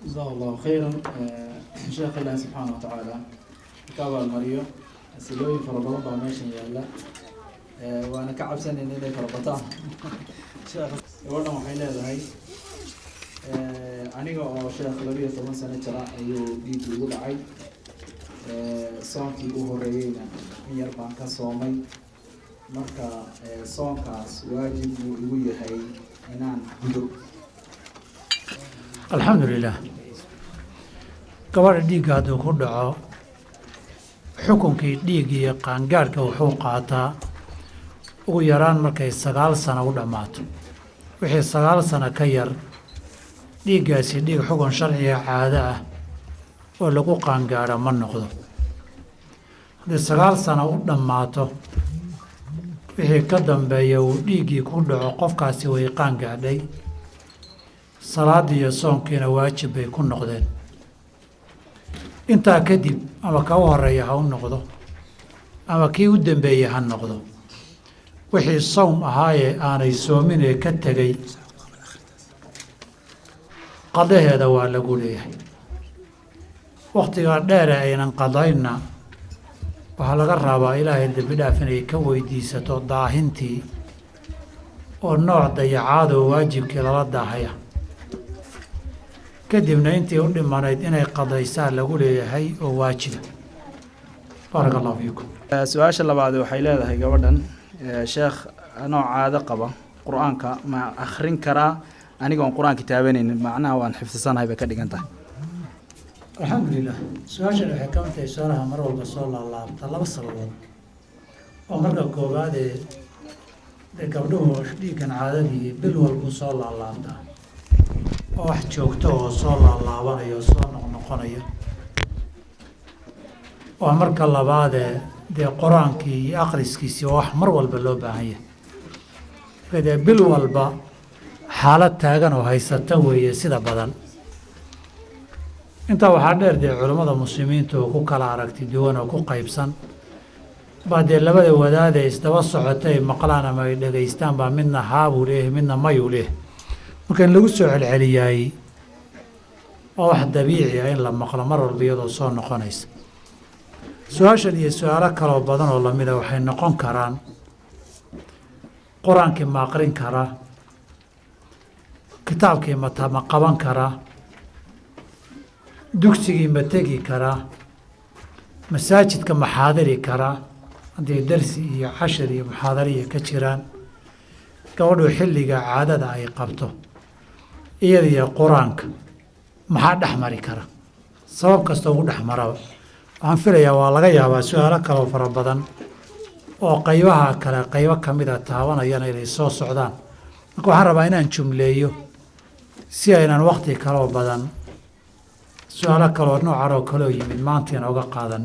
Jazahu Allahu khayran. Sheekh, Ilaahi subxaana wa tacaala ka abaalmariyo. Asilooyin fara badan baa meeshan yaalla, waana ka cabsanayna inay fara bataan. Sheekh, gabadhan waxay leedahay, aniga oo sheekh 12 sano jira ayuu dhiiggi igu dhacay. Soonkii u horeeyeyna in yar baan ka soomay. Marka soonkaas waajib buu igu yahay inaan gudo? Alxamdu lilah. Gabadha dhiigga hadduu ku dhaco, xukunkii dhiig iyo qaangaadhka wuxuu qaataa ugu yaraan markay 9 sano u dhammaato. Wixii 9 sano ka yar, dhiiggaasi dhiig xukun sharciga caado ah oo lagu qaangaadho ma noqdo. Haddii 9 sano u dhammaato, wixii ka dambeeya uu dhiiggii ku dhaco, qofkaasi way qaangaadhay, salaaddii iyo soonkiina waajib bay ku noqdeen. Intaa kadib, ama ka u horeeya ha u noqdo ama kii u dambeeyey ha noqdo, wixii sawm ahaayee aanay soomin ee ka tegey, qadaheeda waa lagu leeyahay. Wakhtigaa dheere aynan qadaynna, waxaa laga rabaa Ilaahay dembi dhaaf inay ka weydiisato daahintii oo nooc dayacaadoo waajibkii lala daahaya. Kadibna intii u dhimanayd inay qadaysaa lagu leeyahay oo waajiba. Baaraka Allahu fiikum. Su-aasha labaad waxay leedahay gabadhan, sheekh, anoo caado qaba Qur-aanka ma akrin karaa anigoon Qur-aanka taabanaynin? Macnaha waan xifdisanahay bay ka dhigan tahay. Alxamdulilah. Su-aashan waxay ka mid tahay su-aalaha mar walba soo laalaabta laba sababood. Oo marka koowaadee, dee gabdhuhu dhiiggan caadadii bil walbuu soo laalaabtaa, oo wax joogto oo soo laalaabanaya oo soo noqnoqonaya. Waa marka labaadee, dee Qur-aankii iyo akhriskiisii waa wax mar walba loo baahan yahay. Marka dee bil walba xaalad taagan oo haysata weeye sida badan. Intaa waxaa dheer, dee culammada muslimiinta oo ku kala aragti duwan oo ku qaybsan baa dee labada wadaadee isdaba socota ay maqlaan ama ay dhegaystaan baa midna haa buu leeyahay, midna mayuu leeyahay. Marka in lagu soo celceliyaay waa wax dabiici ah in la maqlo mar walba iyadoo soo noqonaysa. Su-aashan iyo su-aalo kaloo badan oo lamida waxay noqon karaan: Qur-aankii ma aqrin karaa? Kitaabkii ma qaban karaa? Dugsigii ma tegi karaa? Masaajidka ma xaadiri karaa haddii darsi iyo cashar iyo muxaadariya ka jiraan? Gabadhu xilliga caadada ay qabto, iyada iyo Qur-aanka maxaa dhex mari kara? Sabab kasta ugu dhex maraba, waxaan filayaa waa laga yaabaa su-aalo kaloo fara badan oo qaybaha kale qaybo ka mida taabanayana inay soo socdaan. Marka waxaan rabaa inaan jumleeyo si aynan wakti kaloo badan su-aalo kaloo noocan oo kaleo yimid maanta inooga qaadan.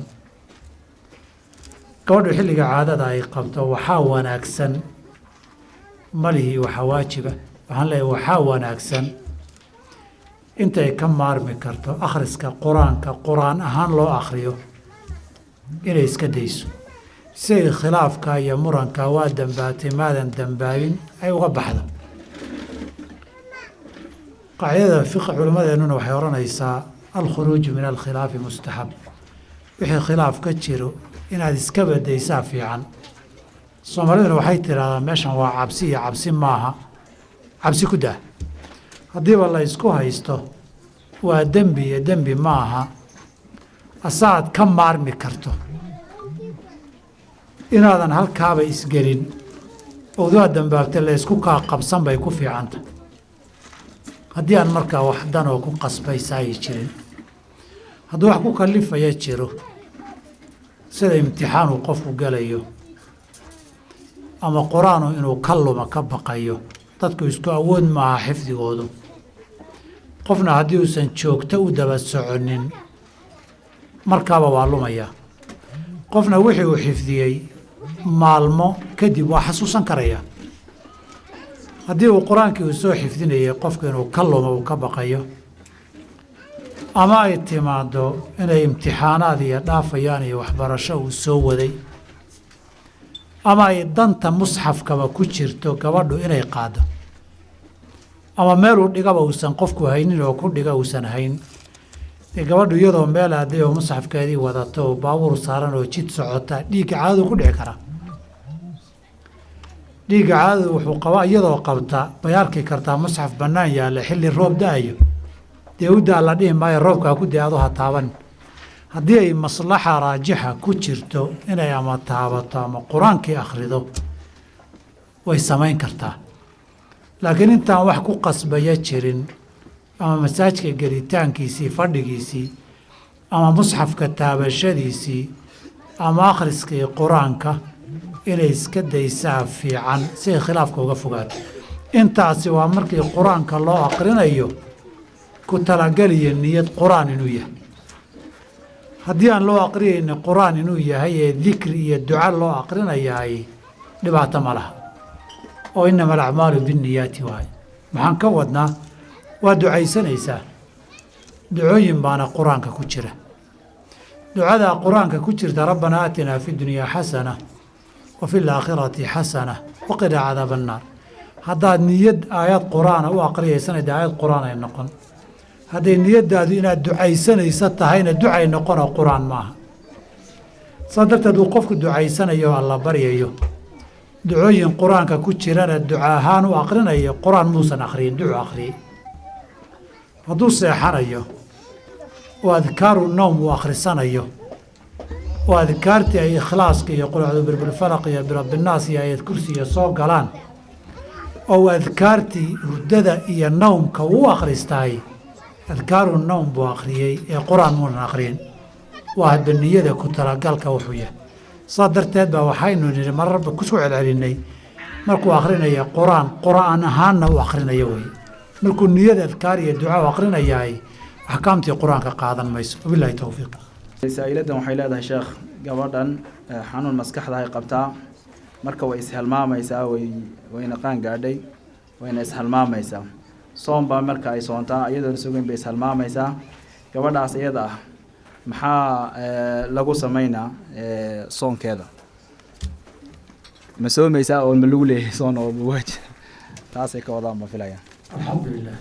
Gabadhu xilliga caadada ay qabto waxaa wanaagsan, malihii waxaa waajiba, waxaan leeyahay waxaa wanaagsan intay ka maarmi karto akhriska Qur-aanka, Qur-aan ahaan loo akhriyo, inay iska dayso, si ay khilaafka iyo muranka waa dambaatay maadan dambaabin ay uga baxdo. Qaacidada fiqi culimmadeennuna waxay odhanaysaa: alkhuruuju min alkhilaafi mustaxab. Wixii khilaaf ka jiro inaad iska badaysaa fiican. Soomaaliduna waxay tidhahdaa meeshan waa cabsi iyo cabsi maaha, cabsi ku daa. Haddiiba la isku haysto waa dembi iyo dembi maaha, asaad ka maarmi karto inaadan halkaaba isgelin ood waa dambaabtay la isku kaa qabsan bay ku fiicanta, haddii aan markaa wax dan oo ku qasbaysa ay jirin. Hadduu wax ku kalifaya jiro, sida imtixaan uu qofku gelayo ama Qur-aanu inuu ka luma ka baqayo, dadku isku awood maaha xifdigoodu. Qofna haddii uusan joogto u daba soconin, markaaba waa lumayaa. Qofna wixii uu xifdiyey maalmo kadib waa xasuusan karaya. Haddii uu Qur-aankii uu soo xifdinayay qofku inuu ka lumo uu ka baqayo, ama ay timaaddo inay imtixaanaad iyo dhaafayaan iyo waxbarasho uu soo waday, ama ay danta musxafkaba ku jirto gabadhu inay qaaddo, ama Ama meeluu dhigaba uusan qofku haynin oo ku dhiga uusan hayn. Dee gabadhu iyadoo meel aaday oo musxafkeedii wadato oo baabuur saaran oo jid socota, dhiigga caadadu ku dhici karaa. Dhiigga caadadu wuxuu qabaa iyadoo qabta bay arki kartaa musxaf bannaan yaalla xilli roob da-ayo. Dee u daa la dhihi maayo, roobkaa ku dee adu ha taaban. Haddii ay maslaxa raajixa ku jirto inay ama taabato ama qur-aankii akhrido, way samayn kartaa. Laakiin intaan wax ku qasbaya jirin, ama masaajka gelitaankiisii, fadhigiisii, ama musxafka taabashadiisii, ama akhriskii qur-aanka, inay iska daysaa fiican si ay khilaafka uga fogaato. Intaasi waa markii qur-aanka loo aqrinayo ku talageliyo niyad qur-aan inuu yahay. Haddii aan loo aqriyaynin qur-aan inuu yahay ee dikri iyo duca loo aqrinayaay, dhibaato ma laha, oo innama alacmaalu binniyaati waaye. Maxaan ka wadnaa? Waa ducaysanaysaa, ducooyin baana qur-aanka ku jira. Ducadaa qur-aanka ku jirta, rabbanaa aatinaa fi dunyaa xasana wa fi laakhirati xasana waqinaa cadaaba annaar, haddaad niyad aayad qur-aana u aqriyaysana, dee aayad qur-aan ay noqon. Hadday niyaddaadu inaad ducaysanaysa tahayna, ducay noqonoo qur-aan maaha. Saas darteed uu qofku ducaysanayo oo Alla baryayo, ducooyin qur-aanka ku jirana duca ahaan u aqrinayo, qur-aan muusan akhriyin, ducu akhriyey. Hadduu seexanayo oo adkaaru nowm uu akhrisanayo, oo adkaartii ay ikhlaaska iyo qul acuudu birabbilfalaq iyo birabbinnaas iyo aayad kursiga soo galaan, oo adkaartii hurdada iyo nawmka uu akhristaay, adkaaru nowm buu akhriyey ee qur-aan muunan akhriyin. Waa hadba niyada ku talagalka wuxuu yahay. Saas darteed baa waxaynu nidhi, mararba kusoo celcelinay, markuu akrinaya qur-aan, qur-aan ahaanna u akrinaya weye. Markuu niyada adkaar iyo duca u akrinayaay, axkaamtii qur-aanka qaadan mayso. Wabilahi towfiiq. Saa-iladan waxay leedahay, sheekh, gabadhan xanuun maskaxda ay qabtaa, marka way ishalmaamaysaa, wayna qaan gaadhay, wayna ishalmaamaysaa. Soon baa marka ay soontaa iyadoona sugeyn bay ishalmaamaysaa. Gabadhaas iyada ah maxaa lagu sameynaa soonkeeda? Ma soomaysaa oo ma lagu leeyahay soon oo mawaaj? Taasay ka wadaan ma filaya. Alxamdulilah.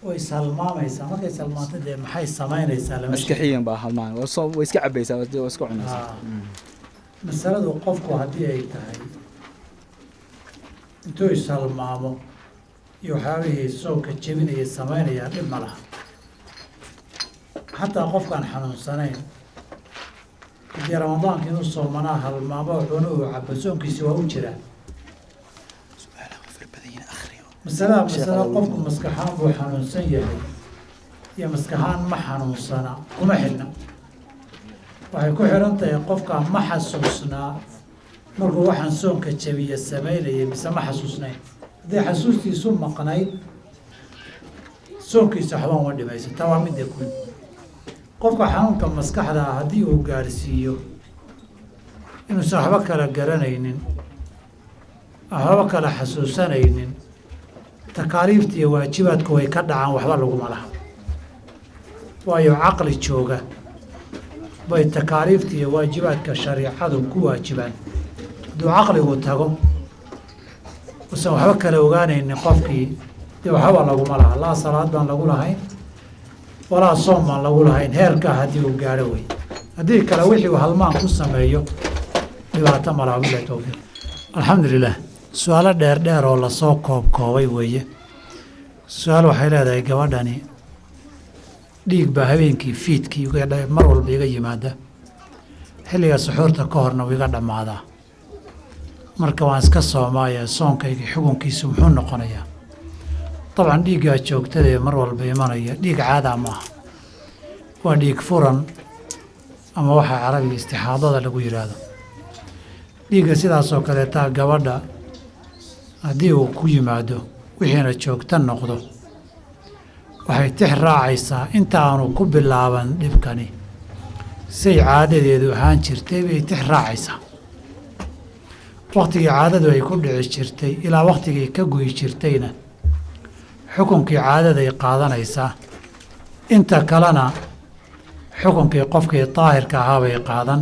Way ishalmaamaysaa, markay ishalmaanta dee maxay samaynaysaa lama sheego. Maskaxiyan baa halmaan, waa soo way iska cabaysaa, waa iska cunaysaa. Masaladu qofku haddii ay tahay intuu ishalmaamo iyo waxyaabihii soonka jebinaya samaynayaa, dhib ma laha. Xataa qofkaan xanuunsanayn haddii ramadaanka inuu soomanaa halmaamo, cuno uu cabo, soonkiisi waa u jiraa. Masalada masala qofku maskaxaan buu xanuunsan yahay iyo maskaxaan ma xanuunsana kuma xidhna. Waxay ku xidhan tahay qofka ma xasuusnaa markuu waxaan soonka jabiya samaynayay mise ma xasuusnayn. Haddii xasuustiisu maqnayd, soonkiisa waxba uma dhimayso. Taa waa midda guud. Qofka xanuunka maskaxda ah haddii uu gaarsiiyo inuusan waxba kala garanaynin, waxba kala xasuusanaynin, takaaliifta iyo waajibaadku way ka dhacaan, waxba laguma laha. Waayo, caqli jooga bay takaaliifta iyo waajibaadka shariicadu ku waajibaan. Hadduu caqligu tago, usan waxba kala ogaanaynin qofkii, dee waxba laguma laha. Laa salaad baan lagu lahayn, walaa soom baan lagu lahayn, heerkaa haddii uu gaadho wey. Haddii kale wixii uu halmaan ku sameeyo, dhibaato ma laha. Bilahi towfiiq. Alxamdulilah. Su-aalo dheer dheer oo lasoo koob koobay weeye. Su-aal waxay leedahay gabadhani, dhiig baa habeenkii fiidkii mar walba iga yimaada, xilliga suxuurta ka horna wuu iga dhammaadaa, marka waan iska soomaaya, soonkaygii xukunkiisu muxuu noqonayaa? Dabcan, dhiiggaa joogtada ee mar walba imanaya dhiig caadaa maaha, waa dhiig furan ama waxaa carabiga istixaadada lagu yidhaahdo. Dhiigga sidaasoo kaleetaa gabadha haddii uu ku yimaado, wixiina joogto noqdo, waxay tix raacaysaa inta aanu ku bilaaban dhibkani say caadadeedu ahaan jirtay bay tix raacaysaa. Wakhtigii caadadu ay ku dhici jirtay ilaa wakhtigii ka guyi jirtayna xukunkii caadaday qaadanaysaa, inta kalena xukunkii qofkii daahirka ahaa bay qaadan.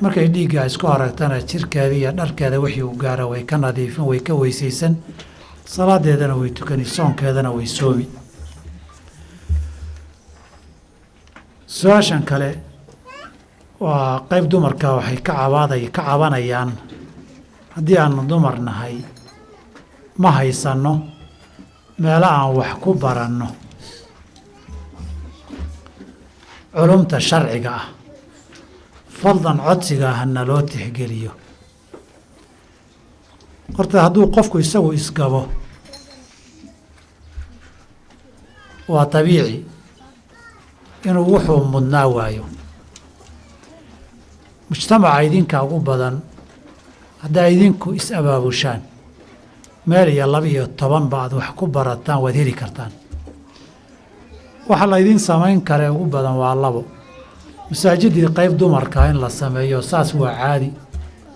Markay dhiiggaa isku aragtana, jirkeeda iyo dharkeeda wixii uu gaara way ka nadiifin, way ka weysaysan. Salaadeedana way tukani, soonkeedana way soomi. Su-aashan kale waa qayb dumarka, waxay ka cabaaday ka cabanayaan haddii aanu dumar nahay ma haysanno meelo aan wax ku baranno culumta sharciga ah, fadlan codsiga hana loo tixgeliyo. Horta hadduu qofku isagu isgabo waa tabiici inuu wuxuu mudnaa waayo. Mujtamaca idinka ugu badan haddaa idinku is-abaabushaan meel iyo 12 ba aad wax ku barataan waad heli kartaan. Waxa la idiin samayn kare ugu badan waa labo: masaajidii qayb dumarka in la sameeyo, saas waa caadi.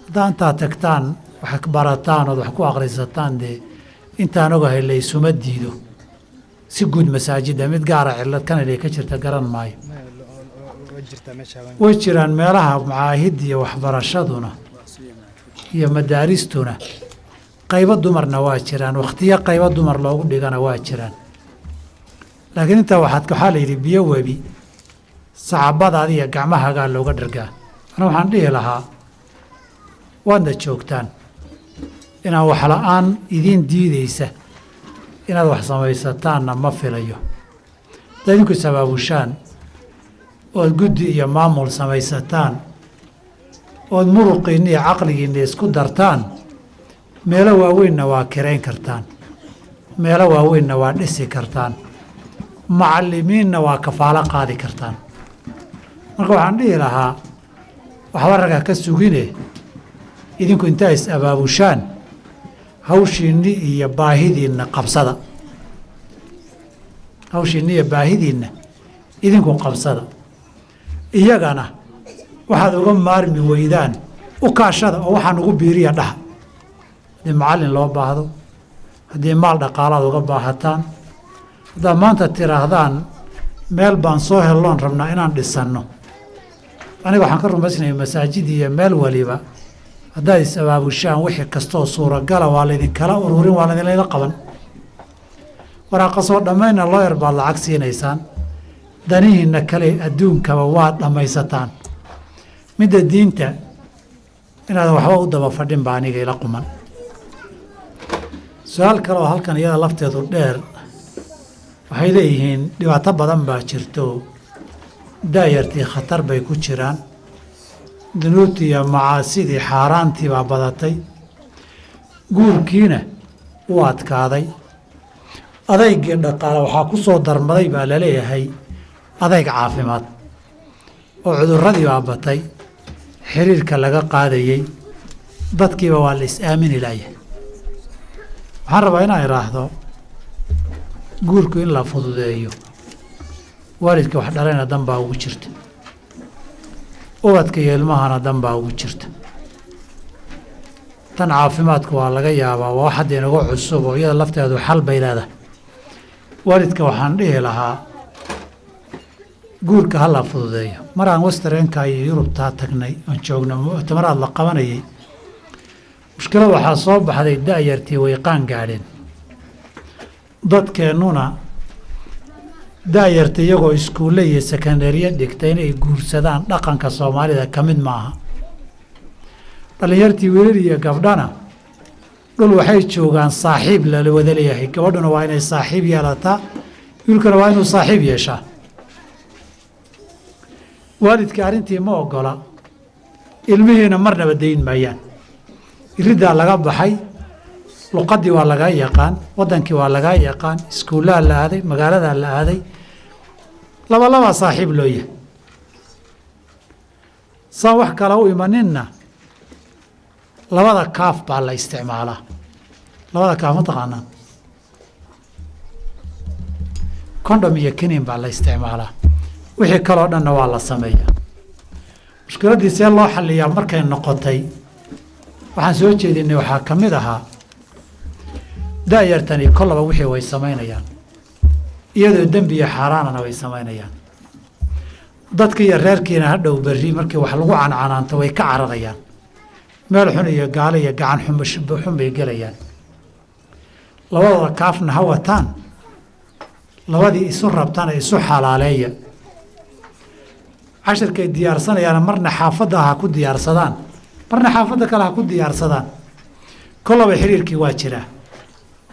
Haddaa intaad tagtaan wax barataan ood wax ku akhrisataan, dee intaan ogahay la isuma diido si guud masaajidda. Mid gaara cillad kanale ka jirta garan maayo. Way jiraan meelaha macaahid iyo waxbarashaduna iyo madaaristuna, qaybo dumarna waa jiraan, wakhtiyo qaybo dumar loogu dhigana waa jiraan. Laakiin intaa waxaa la yidhi biyo webi sacabadaada iyo gacmahagaa looga dhargaa. Ana waxaan dhihi lahaa waadna joogtaan, inaan wax la-aan idiin diideysa inaad wax samaysataanna ma filayo. Haddaad idinku is-abaabushaan ood guddi iyo maamul samaysataan ood muruqiinna iyo caqligiinna isku dartaan, meelo waaweynna waa kirayn kartaan, meelo waaweynna waa dhisi kartaan, macallimiinna waa kafaalo qaadi kartaan. Marka waxaan dhihi lahaa waxba ragga ka sugine, idinku intaa is-abaabushaan hawshiinni iyo baahidiinna qabsada, hawshiinni iyo baahidiinna idinku qabsada. Iyagana waxaad uga maarmi weydaan u kaashada oo waxaan ugu biiriya dhaha. Haddii macallin loo baahdo, haddii maal dhaqaalaad uga baahataan, haddaad maanta tiraahdaan meel baan soo helloon rabnaa inaan dhisanno, aniga waxaan ka rumaysnaya masaajid iyo meel waliba haddaad is-abaabushaan wixii kastoo suuragala waa laydinkala ururin, waa laydinla qaban. Waraaqa soo dhammayna looyar baad lacag siinaysaan, danihiinna kale adduunkaba waad dhammaysataan. Midda diinta inaadan waxba u daba fadhin baa aniga ila quman. Su-aal kale oo halkan iyada lafteedu dheer, waxay leeyihiin dhibaato badan baa jirto, daayartii khatar bay ku jiraan, dunuubtii iyo macaasidii xaaraantii baa badatay, guurkiina wuu adkaaday, adaygii dhaqaale waxaa ku soo darmaday baa laleeyahay adayg caafimaad oo cudurradii baa batay, xiriirka laga qaadayey, dadkiiba waa la is-aamini laayahay. Waxaan rabaa inaan idhaahdo guurku in la fududeeyo waalidka wax dhalayna dan baa ugu jirta, ubadka iyo ilmahana dan baa ugu jirta. Tan caafimaadku waa laga yaabaa waa wax hadda inaga cusub oo iyada lafteedu xal bay leedahay. Waalidka waxaan dhihi lahaa guurka ha la fududeeyo. Mar aan westernka iyo Yurubtaa tagnay oon joogno mu'tamaraad la qabanayay, mushkilad waxaa soo baxday da'yartii way qaan gaadheen. Dadkeennuna da'yarta iyagoo iskuulle iyo sekandaryo dhigta inay guursadaan dhaqanka Soomaalida ka mid maaha. Dhallinyartii wiilal iyo gabdhana dhul waxay joogaan saaxiib lala wada leeyahay, gabadhuna waa inay saaxiib yeelataa, wiilkuna waa inuu saaxiib yeeshaa. Waalidkii arrintii ma ogola, ilmihiina marnaba dayn maayaan. Iriddaa laga baxay, luqaddii waa lagaa yaqaan, waddankii waa lagaa yaqaan, iskuullaa la aaday, magaaladaa la aaday, laba labaa saaxiib loo yahay. Saan wax kale u imaninna labada kaaf baa la isticmaalaa. Labada kaaf ma taqaanaa? Condom iyo kinin baa la isticmaalaa, wixii kaloo dhanna waa la sameeyaa. Mushkiladdii see loo xalliyaa markay noqotay, waxaan soo jeedinay waxaa ka mid ahaa da'yartani kollaba wixii way samaynayaan, iyadoo dembi iyo xaaraanana way samaynayaan. Dadka iyo reerkiina hadhow berri markii wax lagu cancanaanto way ka cararayaan, meel xun iyo gaalo iyo gacan xun bay gelayaan. Labadooda kaafna ha wataan, labadii isu rabtana isu xalaaleeya. Cashirkay diyaarsanayaan marna xaafadda ha ku diyaarsadaan, marna xaafadda kale ha ku diyaarsadaan. Kollaba xiriirkii waa jiraa,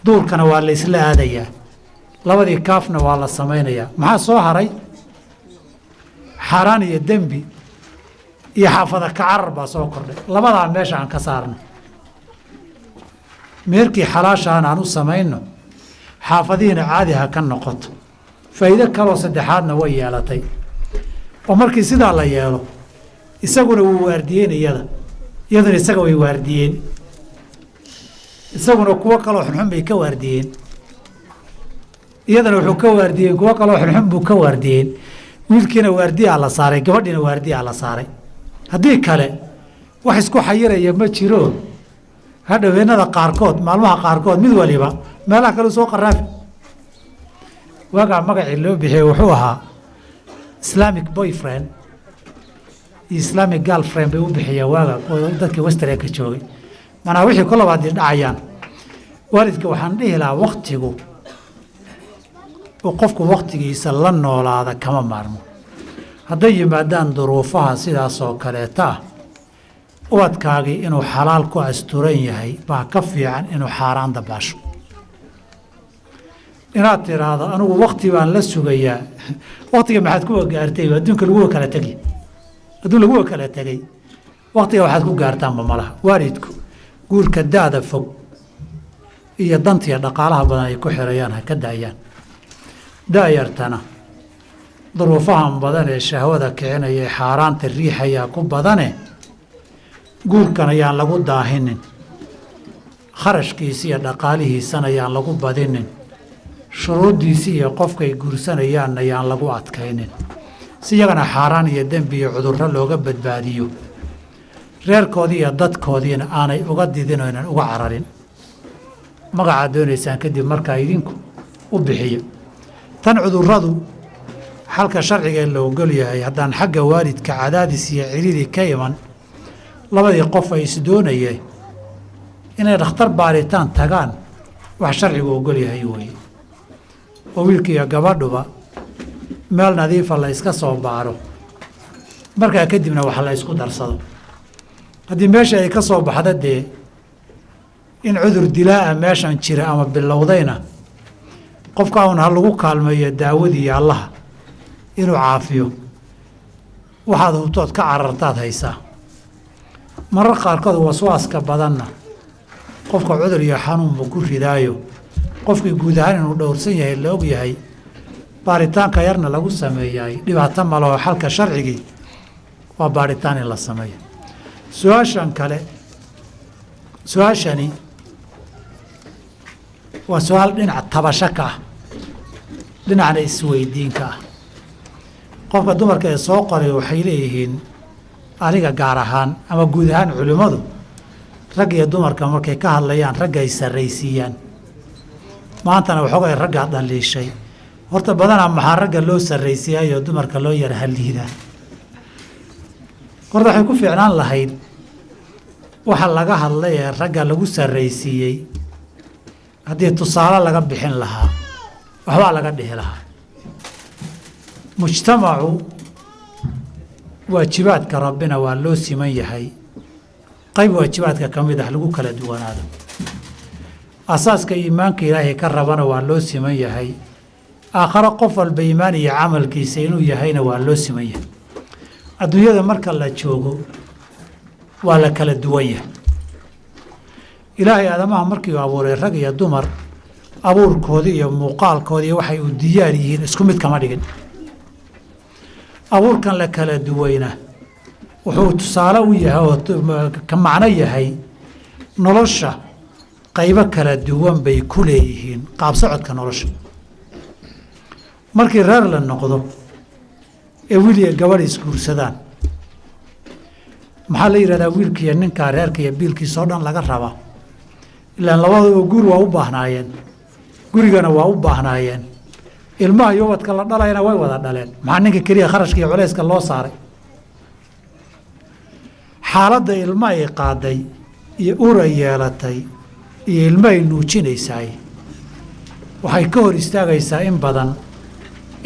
duurkana waa la isla aadayaa, labadii kaafna waa la samaynayaa. Maxaa soo haray? Xaaraan iyo dembi iyo xaafada kacarar baa soo kordhay. Labadaa meesha aan ka saarno, meherkii xalaashaan aan u samayno, xaafadihiina caadi ha ka noqoto. Faa'iido kaloo saddexaadna way yeelatay, oo markii sidaa la yeelo, isaguna wuu waardiyeen iyada, iyaduna isaga way waardiyeen, isaguna kuwo kaloo xunxun bay ka waardiyeen, iyadana wuxuu ka waardiyeen kuwo kaloo xunxun buu ka waardiyeen. Wiilkiina waardiyaa la saaray, gabadhiina waardiyaa la saaray. Haddii kale wax isku xayiraya ma jiro. Hadhaweenada qaarkood, maalmaha qaarkood, mid waliba meelaha kale soo qaraafi. Waagaa magacii loo bixiyey wuxuu ahaa Islamic boyfriend iyo Islamic girlfriend bay u bixiyeen waaga kuwa dadkii westernka joogay. Manaa wixii kolaba haddii dhacayaan, waalidka waxaan dhihi lahaa, waktigu uu qofku waktigiisa la noolaada kama maarmo. Hadday yimaadaan duruufaha sidaas oo kaleeta ah, ubadkaagii inuu xalaal ku asturan yahay baa ka fiican inuu xaaraan dabaasho. Inaad tiraahdo anigu wakti baan la sugayaa, waktiga maxaad kuwa gaartay? Adduunka laguwa kala tegi, adduun laguwa kala tegey, waktiga waxaad ku gaartaanba malaha. Waalidku guurka da-da fog iyo dantiya dhaqaalaha badan ay ku xirayaan ha ka daayaan. Da-yartana duruufahan badan ee shahwada kicinaya ee xaaraanta riixayaa ku badane, guurkan ayaan lagu daahinin, kharashkiisa iyo dhaqaalihiisana ayaan lagu badinin, shuruuddiisi iyo qofkay guursanayaanna ayaan lagu adkaynin, si iyagana xaaraan iyo dembi iyo cudurro looga badbaadiyo, reerkoodii iyo dadkoodiina aanay uga didin oo aynan uga cararin. Magacaad doonaysaan kadib markaa idinku u bixiya. Tan cudurradu, xalka sharciga ee la ogol yahay, haddaan xagga waalidka cadaadis iyo ciriiri ka iman, labadii qof ay isdoonayeen inay dhakhtar baaritaan tagaan, wax sharcigu ogol yahay weeye, oo wiilka iyo gabadhuba meel nadiifa la iska soo baaro, markaa kadibna wax la isku darsado. Haddii meesha ay ka soo baxda dee in cudur dilaa'a meeshan jira ama bilowdayna, qofka un ha lagu kaalmeeyo daawadii Allaha inuu caafiyo. Waxaad hubtood ka carartaad haysaa. Marar qaarkood waswaaska badanna qofka cudur iyo xanuun buu ku ridaayo. Qofkii guud ahaan inuu dhowrsan yahay la og yahay, baaritaanka yarna lagu sameeyaay dhibaato malaho. Xalka sharcigii waa baaritaan in la sameeyo. Su-aashan kale, su-aashani waa su-aal dhinaca tabasho ka ah, dhinacna isweydiinka ah. Qofka dumarka ee soo qoray waxay leeyihiin, aniga gaar ahaan ama guud ahaan culimmadu rag iyo dumarka markay ka hadlayaan ragga ay sarraysiiyaan, maantana waxoogay raggaa dhaliishay. Horta badanaa maxaa ragga loo sarraysiiyaayo dumarka loo yara haliidaa? Horta waxay ku fiicnaan lahayd waxa laga hadlay ee ragga lagu sarraysiiyey haddii tusaale laga bixin lahaa, waxbaa laga dhihi lahaa. Mujtamacu waajibaadka Rabbina waa loo siman yahay, qayb waajibaadka ka mid ah lagu kala duwanaado. Asaaska iimaanka Ilaahay ka rabana waa loo siman yahay. Aakharo qof walba iimaan iyo camalkiisa inuu yahayna waa loo siman yahay. Adduunyada marka la joogo waa la kala duwan yahay. Ilaahay aadamaha markii uu abuuray rag iyo dumar, abuurkoodii iyo muuqaalkoodii waxay u diyaar yihiin isku mid kama dhigin. Abuurkan la kala duwayna wuxuu tusaale u yahay oo ka macno yahay nolosha qaybo kala duwan bay ku leeyihiin qaab socodka nolosha. Markii reer la noqdo ee wiil iyo gabadh isguursadaan, maxaa la yidhahdaa? Wiilkiiyo ninkaa reerka iyo biilkiisa oo dhan laga rabaa, ilaan labadaba guur waa u baahnaayeen, gurigana waa u baahnaayeen, ilmaha iyo ubadka la dhalayna way wada dhaleen. Maxaa ninka keliya kharashka iyo culayska loo saaray? Xaaladda ilmo ay qaaday iyo ur ay yeelatay iyo ilmo ay nuujinaysaay Waxay ka hor istaagaysaa in badan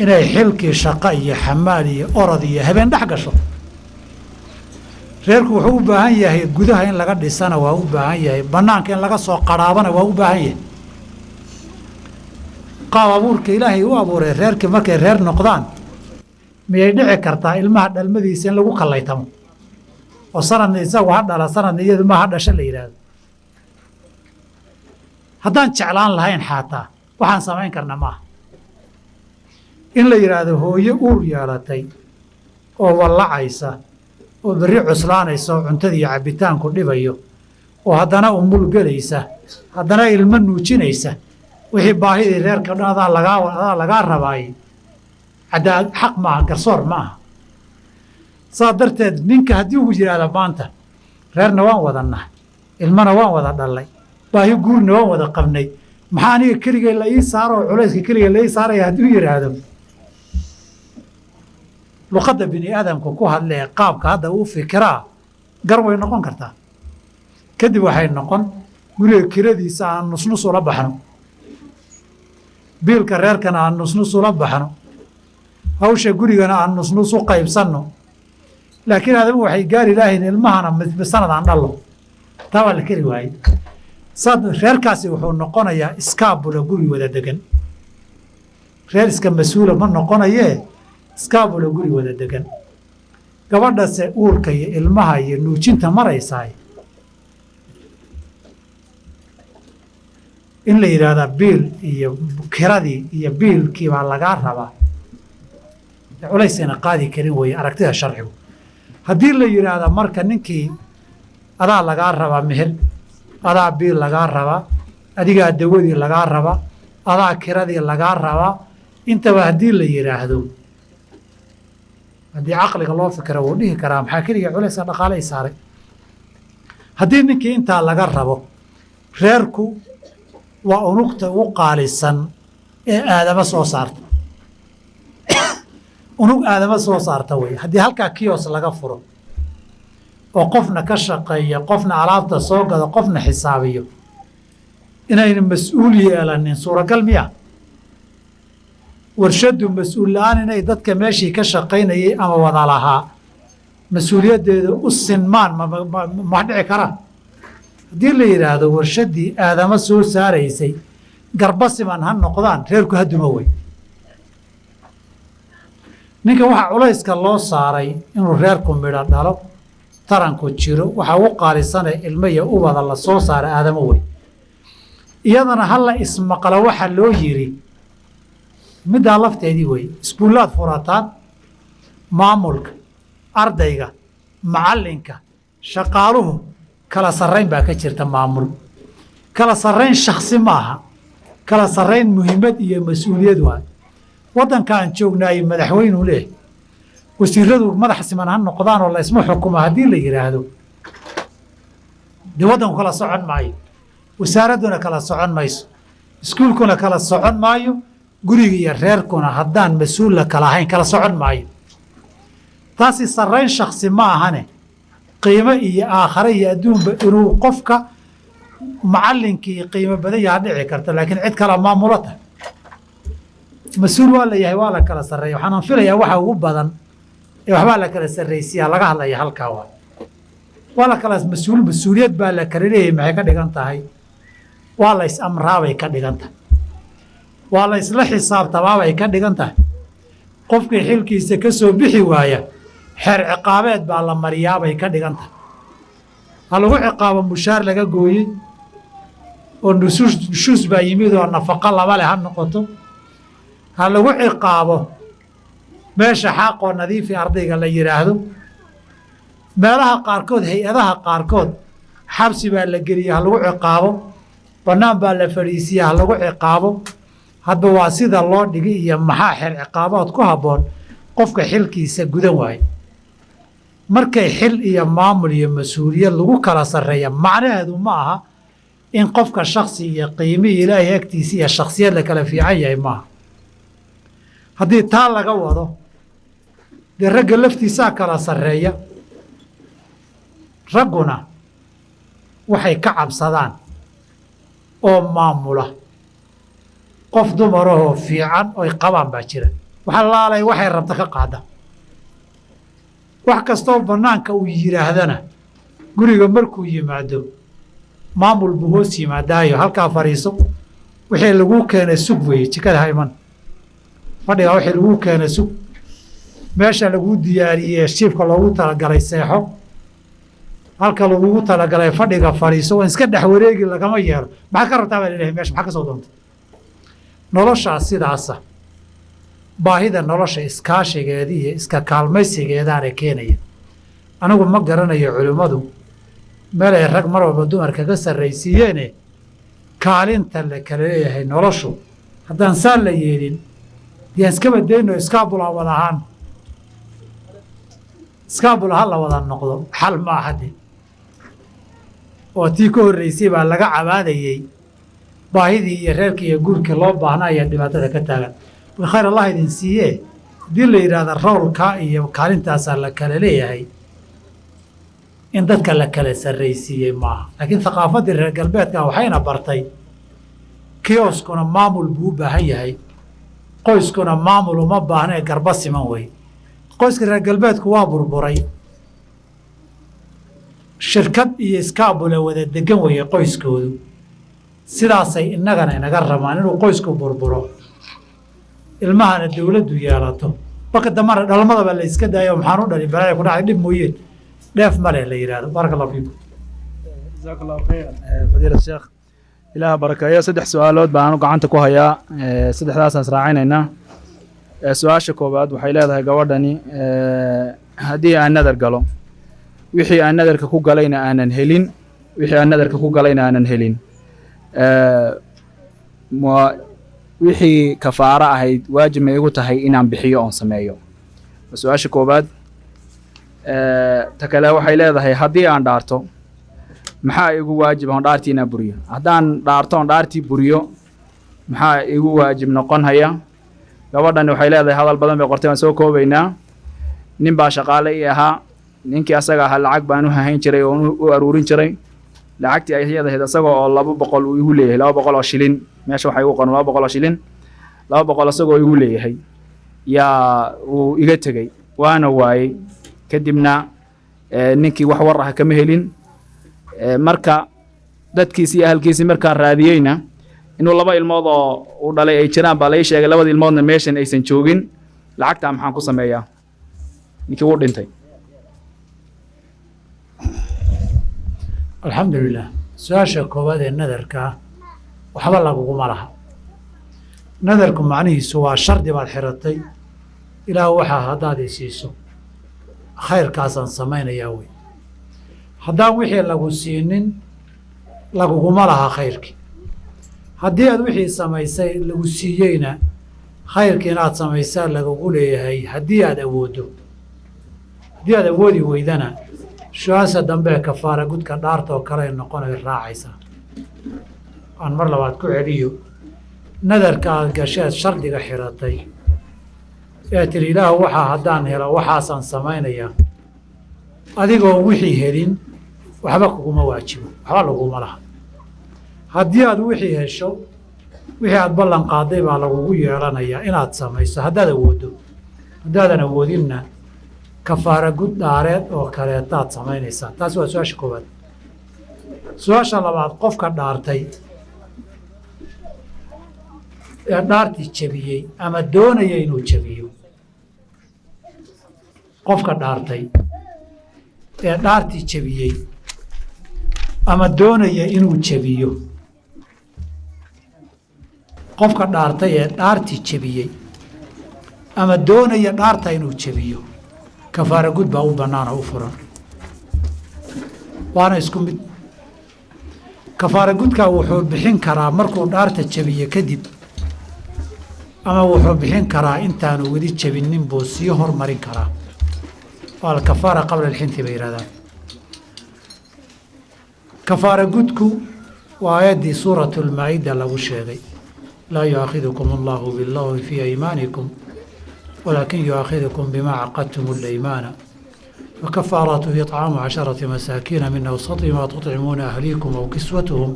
inay xilkii shaqo iyo xamaal iyo orod iyo habeen dhex gasho. Reerku wuxuu u baahan yahay gudaha in laga dhisana waa u baahan yahay, bannaanka in laga soo qaraabana waa u baahan yahay. Qaab abuurka Ilaahay u abuuray reerkii markay reer noqdaan, miyay dhici kartaa ilmaha dhalmadiisa in lagu kallaytamo oo sanadna isagu ha dhala, sanadna iyadu ma ha dhasha la yidhaahdo? Haddaan jeclaan lahayn xaataa waxaan samayn karna maaha. In la yidhaahdo hooyo uur yeelatay oo wallacaysa oo berri cuslaanaysa oo cuntada iyo cabbitaanku dhibayo oo haddana umulgelaysa, haddana ilmo nuujinaysa, wixii baahidii reerka dhan adaa lagaa rabaayey, cadaalad xaq maaha, garsoor ma aha. Saa darteed ninka haddii uu yidhaahda maanta reerna waan wadannahay, ilmana waan wada dhallay, baahi guurna waan wada qabnay, maxaa aniga keligay la ii saaro oo culayska keligay la ii saaraya, hadduu yidhaahdo, luqadda bini aadamka ku hadla ee qaabka hadda uu fikiraa gar way noqon kartaa. Kadib waxay noqon guriga kiradiisa aan nusnus ula baxno, biilka reerkana aan nusnus ula baxno, hawsha gurigana aan nusnus u qaybsanno. Laakiin aadamu waxay gaari lahayn ilmahana sanad aan dhallo, taa waa la keri waayey. Saa reerkaasi wuxuu noqonayaa iskaabula guri wada degan. Reer iska mas-uula ma noqonayee, iskaabula guri wada degan. Gabadhase uurka iyo ilmaha iyo nuujinta maraysaay in la yidhaahdaa biil iyo kiradii iyo biilkii baa lagaa rabaa, culaysayna qaadi karin weeye aragtida sharcigu. Haddii la yidhaahda marka ninkii adaa lagaa rabaa meher, adaa biil lagaa rabaa, adigaa dawadii lagaa rabaa, adaa kiradii lagaa rabaa, intaba haddii la yidhaahdo, haddii caqliga loo fikira wuu dhihi karaa maxaa keliga culayska dhaqaale i saaray? Haddii ninkii intaa laga rabo, reerku waa unugta ugu qaalisan ee aadama soo saarta, unug aadama soo saarta wey. Haddii halkaa kiyos laga furo oo qofna ka shaqeeya, qofna alaabta soo gado, qofna xisaabiyo, inayna mas-uul yeelanin suuragal miya? Warshaddu mas-uul la-aan inay dadka meeshii ka shaqaynayay ama wada lahaa mas-uuliyaddeeda u sinmaan ma dhici karaan? Haddii la yidhaahdo warshaddii aadama soo saaraysay garba siman ha noqdaan, reerku haduma wey. Ninka waxaa culayska loo saaray inuu reerku midho dhalo, taranku jiro, waxaa ugu qaalisane ilmo iyo ubada la soo saara aadamo wey. Iyadana hala ismaqlo waxa loo yiri middaa lafteedii wey. Iskuullaad furataan, maamulka, ardayga, macallinka, shaqaaluhu kala sarrayn baa ka jirta. Maamul kala sarrayn shaksi maaha, kala sarrayn muhiimad iyo mas-uuliyad waay. Waddanka aan joognaayey madaxweynuu leeyahy, wasiiradu madax siman ha noqdaan oo la isma xukumo haddii la yidhaahdo, dee waddanku kala socon maayo, wasaaradduna kala socon mayso, iskuulkuna kala socon maayo, guriga iyo reerkuna haddaan mas-uul la kala ahayn kala socon maayo. Taasi sarrayn shaksi ma ahane, qiimo iyo aakhare iyo adduunba inuu qofka macallinkii qiimo badan yaha dhici karta, laakiin cid kala maamulo tahay mas-uul waa la yahay, waa la kala sarreeya. Waxaanan filayaa waxa ugu badan ee waxbaa la kala sarraysiyaa laga hadlaya halkaa waa la kala mas-uul, mas-uuliyad baa la kala leeyahay. Maxay ka dhigan tahay? Waa la is-amraabay ka dhigan tahay, waa la isla xisaabtamaabay ka dhigan tahay. Qofkii xilkiisa ka soo bixi waaya xeer ciqaabeed baa la mariyaabay ka dhigan tahay. Ha lagu ciqaabo mushaar laga gooyey oo nushuus baa yimid oo nafaqo laba leh ha noqoto, ha lagu ciqaabo meesha xaaqoo nadiifi ardayga la yidhaahdo. Meelaha qaarkood, hay-adaha qaarkood, xabsi baa la geliya, ha lagu ciqaabo, bannaan baa la fadhiisiya, ha lagu ciqaabo. Hadba waa sida loo dhigi iyo maxaa xeer ciqaabood ku habboon qofka xilkiisa gudan waaye. Markay xil iyo maamul iyo mas-uuliyad lagu kala sarreeya, macnaheedu ma aha in qofka shaksi iyo qiimihii Ilaahay agtiisa iyo shaksiyad la kala fiican yahay maaha. Haddii taa laga wado, dee ragga laftiisaa kala sarreeya. Ragguna waxay ka cabsadaan oo maamula Qof dumarahoo fiican oy qabaan baa jira, waxa laalay waxay rabta ka qaada, wax kastoo bannaanka uu yidhaahdana guriga markuu yimaado maamul buu hoos yimaadaayo, halkaa fadhiiso, wixii laguu keenay sug weeye, jikada ha iman, fadhigaa wixii laguu keenay sug, meesha laguu diyaariyee shiifka loogu talagalay seexo, halka lagugu talagalay fadhiga fadhiiso, waan iska dhex wareegi lagama yeelo. Maxaa ka rabtaa baa laleeyahay meesha, maxaa ka soo doontay? Noloshaas sidaasa baahida nolosha iskaashigeeda iyo iska kaalmaysigeedaana keenaya. Anigu ma garanayo culimmadu meel ay rag mar walba dumar kaga sarraysiiyeene, kaalinta la kala leeyahay noloshu haddaan saa la yeelin, diyaan iskaba dayno, iskaabula wada ahaan, iskaabula ha la wada noqdo, xal ma aha de. Oo tii ka horreysay baa laga cabaadayey baahidii iyo reerkii iyo guurkii loo baahnaa ayaa dhibaatada ka taagan. Marka khayr Allah idin siiyee, haddii la yidhaahda rawlkaa iyo kaalintaasaa la kala leeyahay, in dadka la kala sarraysiiyey maaha. Laakiin thaqaafaddii reer galbeedka waxayna bartay kioskuna maamul buu u baahan yahay, qoyskuna maamul uma baahna ee garba siman wey. Qoyska reer galbeedku waa burburay, shirkad iyo iskaabula wada degan weeye qoyskoodu. Sidaasay innagana inaga rabaan inuu qoysku burburo, ilmahana dawladdu yeelato, marka dambana dhalmadaba la iska daayo, maxaan u dhalin, balaaya ku dhacay, dhib mooyeen dheef male la yidhahdo. Baaraka Allahu fiikum. Jazaak Allahu khayran, fadiila sheekh, Ilaah barakeeyo. Saddex su-aalood baan gacanta ku hayaa, saddexdaasaan israacinaynaa. Su-aasha koowaad waxay leedahay gabadhani: haddii aan nadar galo, wixii aan nadarka ku galayna aanan helin, wixii aan nadarka ku galayna aanan helin, ma wixii kafaaro ahayd waajib ma igu tahay inaan bixiyo oon sameeyo? Waa su-aasha koowaad. Ta kale waxay leedahay: haddii aan dhaarto, maxaa igu waajib oon dhaartii inaan buriyo? Haddaan dhaarto oon dhaartii buriyo, maxaa igu waajib noqon haya? Gabadhani waxay leedahay, hadal badan bay qortay, waan soo koobaynaa. Nin baa shaqaale ii ahaa. Ninkii asaga ahaa lacag baan u hahayn jiray oo u aruurin jiray. Lacagtii ay iyadahayd isagoo oo 200 uu igu leeyahay, 200 oo shilin, meesha waxay igu qoran 200 oo shilin, 200 isagoo igu leeyahay yaa uu iga tegey, waana waayey. Kadibna ninkii wax war ah kama helin. Marka dadkiisi iyo ahalkiisii markaan raadiyeyna, inuu laba ilmood oo uu dhalay ay jiraan baa lai sheegay, labada ilmoodna meeshan aysan joogin. Lacagtaa maxaan ku sameeyaa? Ninkii wuu dhintay. Alxamdulilah. Su-aasha koowaad ee nadarka ah, waxba laguguma laha. Nadarku macnihiisu waa shardi baad xiratay: Ilaah, waxaa haddaad i siiso khayrkaasaan samaynayaa wey. Haddaan wixii lagu siinin, laguguma laha khayrkii. Haddii aad wixii samaysay lagu siiyeyna, khayrkii inaad samaysaa lagugu leeyahay haddii aad awooddo. Haddii aad awoodi weydana, su-aasha dambe ee kafaara gudka dhaarta oo kale ay noqonay raacaysaa. Aan mar labaad ku celiyo: nadarka aad gasheed, shardiga xiratay ee tiri, "Ilaahu, waxaa haddaan helo waxaasaan samaynayaa," adigoon wixii helin waxba kuguma waajibo, waxba laguma laha. Haddii aad wixii hesho, wixii aad ballan qaaday baa lagugu yeelanayaa inaad samayso haddaad awooddo. Haddaadan awoodinna, kafaara gud dhaareed oo kaleetaad samaynaysaa. Taasi waa su-aasha koowaad. Su-aasha labaad, qofka dhaartay ee dhaartii jebiyey ama doonaya inuu jebiyo, qofka dhaartay ee dhaartii jebiyey ama doonaya inuu jebiyo, qofka dhaartay ee dhaartii jebiyey ama doonaya dhaarta inuu jebiyo, kafaara gud baa u bannaan oo u furan, waana isku mid. Kafaara gudkaa wuxuu bixin karaa markuu dhaarta jebiye kadib, ama wuxuu bixin karaa intaanu weli jebinin buu sii hormarin karaa. Waa alkafaara qabla alxinti bay yidhahdaan. Kafaara gudku waa aayaddii suuratu lmaa'ida lagu sheegay: laa yu'aakhidukum allahu billagwi fii aymaanikum walaakin yu'aakhidukum bimaa caqadtum alaymaana fakafaaratuhu iطcaamu 10 masaakiina min awsati maa tuطcimuuna ahliikum aw kiswatuhum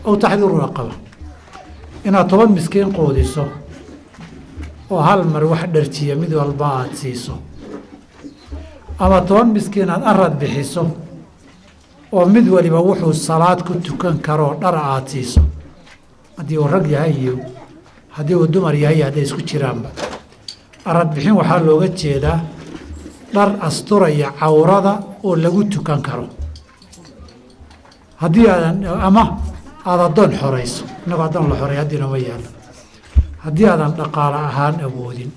aw taxdiiru raqaba. Inaad 10 miskiin quudiso oo hal mar wax dharjiya mid walba aada siiso, ama 10 miskiin aada arad bixiso oo mid waliba wuxuu salaad ku tukan karoo dhar aada siiso, haddii uu rag yahay iyo haddii uu dumar yahay iyo hadday isku jiraanba. Arad bixin waxaa looga jeedaa dhar asturaya cawrada oo lagu tukan karo. Haddii aadan ama aada addoon xorayso, innagoo addoon la xoreey haddii nooma yaallo, haddii aadan dhaqaale ahaan awoodin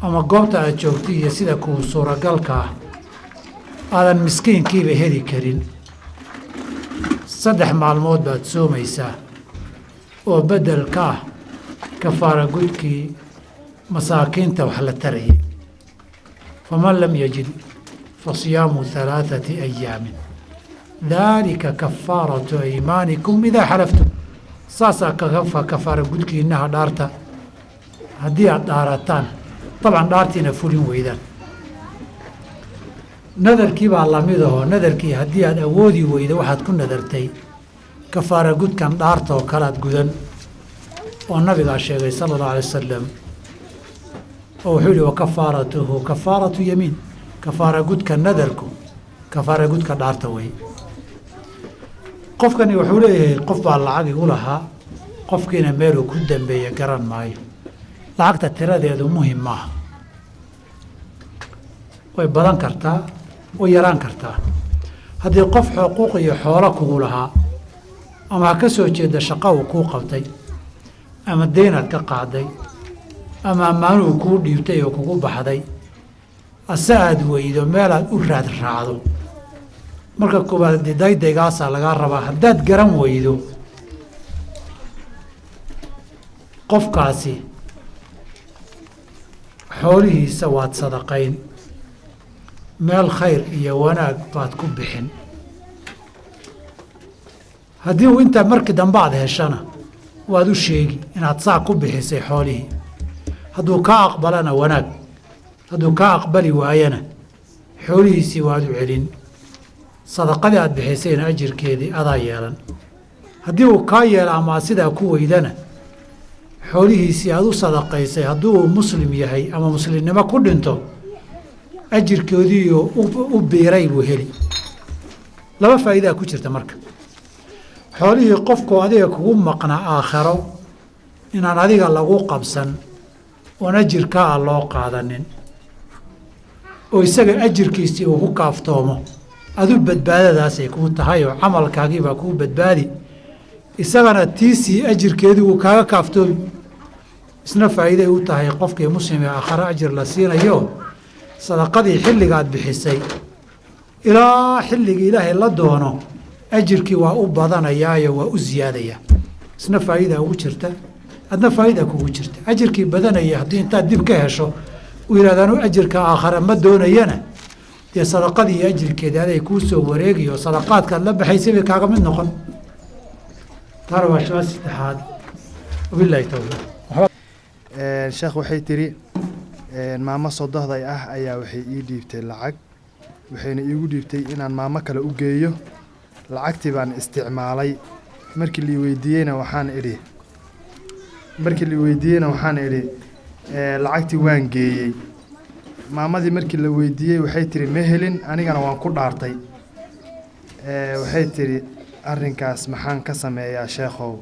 ama goobta aad joogto iyo sida kuu suuragalka ah aadan miskiinkiiba heli karin, 3 maalmood baad soomaysaa oo beddel ka ah kafaara gudkii masaakiinta wax la tarayay. Faman lam yajid fa siyaamu 3 ayaamin daalika kafaaratu aymaanikum idaa xalaftum. Saasaa kafaara gudkiinaha dhaarta haddii aad dhaarataan, dabcan dhaartiina fulin weydaan. Nadarkii baa lamid ahoo, nadarkii haddii aad awoodi weydo waxaad ku nadartay, kafaara gudkan dhaarta oo kale aad gudan, oo nabigaa sheegay sala allahu alay wasalam, oo wuxuu yihi wa kafaaratuhu kafaaratu yamiin. Kafaara gudka nadarku kafaara gudka dhaarta wey. Qofkani wuxuu leeyahay qof baa lacag igu lahaa, qofkiina meeluu ku dambeeye garan maayo. Lacagta tiradeedu muhim maaha, way badan kartaa, way yaraan kartaa. Haddii qof xuquuq iyo xoolo kugu lahaa, ama ha ka soo jeeda shaqa uu kuu qabtay, ama deynaad ka qaaday, ama ammaanuhu kuu dhiibtay oo kugu baxday, ase aada weydo meelaad u raad raacdo, marka koowaad daydaygaasaa lagaa rabaa. Haddaad garan weydo qofkaasi xoolihiisa waad sadaqayn, meel khayr iyo wanaag baad ku bixin. Haddii uu intaa markii dambe aad heshana waad u sheegi inaad saa ku bixisay xoolihii. Hadduu kaa aqbalana wanaag, hadduu kaa aqbali waayana xoolihiisii waad u celin, sadaqadii aad bixisayna ajirkeedii adaa yeelan. Haddii uu kaa yeelo ama aad sidaa ku weydana, xoolihiisii aad u sadaqaysay haddii uu muslim yahay ama muslimnimo ku dhinto, ajirkoodiioo u biiray buu heli. Laba faa'iidaa ku jirta marka. Xoolihii qofkoo adiga kugu maqnaa aakharo inaan adiga lagu qabsan oon ajirkaa loo qaadanin, oo isaga ajirkiisii uu ku kaaftoomo, adu badbaadadaasay kuu tahay oo camalkaagiibaa kuu badbaadi, isagana tiisii ajirkeedii uu kaaga kaaftoomi. Isna faa'iiday u tahay qofkii muslim ee aakharo ajir la siinayo. Sadaqadii xilligaad bixisay ilaa xilligii ilaahay la doono ajirkii waa u badanayaayo waa u ziyaadayaa. Isna faa'iida ugu jirta, adna faa'iida kugu jirta. Ajirkii badanaya haddii intaad dib ka hesho uu yidhahda anu ajirka aakhare ma doonayana, dee sadaqadii iyo ajirkeedii aday kuu soo wareegiyo, sadaqaadkaad la baxaysay bay kaaga mid noqon. Taana waa su-aal saddexaad. Wabillahi towfiiq. Sheekh, waxay tiri maamo sodohday ah ayaa waxay ii dhiibtay lacag, waxayna iigu dhiibtay inaan maamo kale u geeyo. Lacagtii baan isticmaalay. Markii la weydiiyeyna waxaan idhi lacagtii waan geeyey. Maamadii markii la weydiiyey waxay tiri ma helin, anigana waan ku dhaartay. Waxay tiri arrinkaas maxaan ka sameeyaa sheekhow?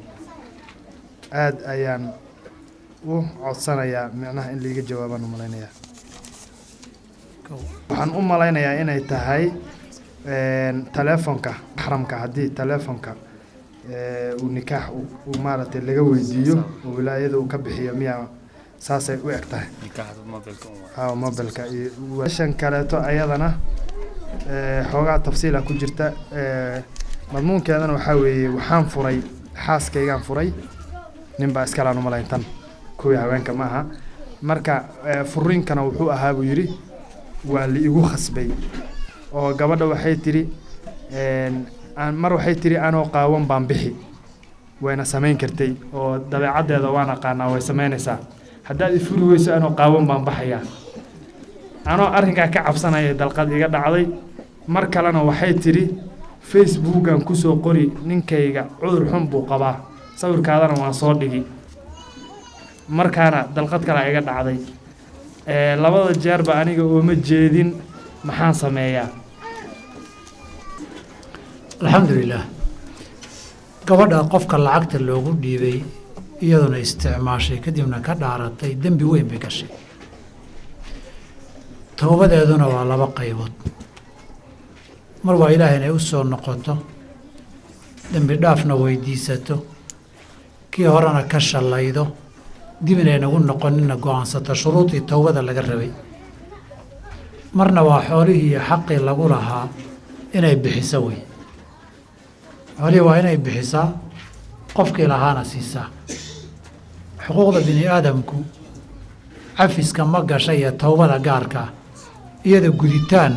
Aad ayaan u codsanayaa micnaha in liiga jawaabaan u malaynayaa. Waxaan u malaynayaa inay tahay telefonka maxramka, haddii telefonka uu nikaax uu maaragtay laga weydiiyo oo wilaayada uu ka bixiyo, miyaa? Saasay u eg tahay mobilka. Iyo shan kaleeto ayadana xoogaa tafsiila ku jirta. Madmuunkeedana waxaa weeye waxaan furay xaaskaygaan furay, nin baa iskalaan u malayn, tan kuwii haweenka ma aha. Marka furiinkana wuxuu ahaa buu yidhi waa la igu khasbay, oo gabadha waxay tidhi mar waxay tidhi anoo qaawan baan bixi, wayna samayn kartay oo dabeecaddeeda waan aqaanaa, way samaynaysaa. Haddaad ifuri weyso anoo qaawan baan baxayaa. Anoo arrinkaa ka cabsanaya dalqad iga dhacday. Mar kalena waxay tidhi Facebookan kusoo qori ninkayga cudur xun buu qabaa. Sawirkaadana waan soo dhigi. Markaana dalqad kale iga dhacday. Labada jeerba aniga ooma jeedin. Maxaan sameeyaa? Alxamdu lilaah. Gabadha qofka lacagta loogu dhiibay, iyaduna isticmaashay, kadibna ka dhaaratay, dembi weyn bay gashay. Towbadeeduna waa laba qaybood. Mar waa Ilaah inay u soo noqoto, dembi dhaafna weydiisato, kii horena ka shallaydo, dib inaynagu noqonina go-aansato, shuruudii towbada laga rabay. Marna waa xoolihii iyo xaqii lagu lahaa inay bixiso wey. Xoolihii waa inay bixisaa, qofkii lahaana siisaa. Xuquuqda bini aadamku cafiska ma gasha iyo towbada gaarka ah, iyada guditaan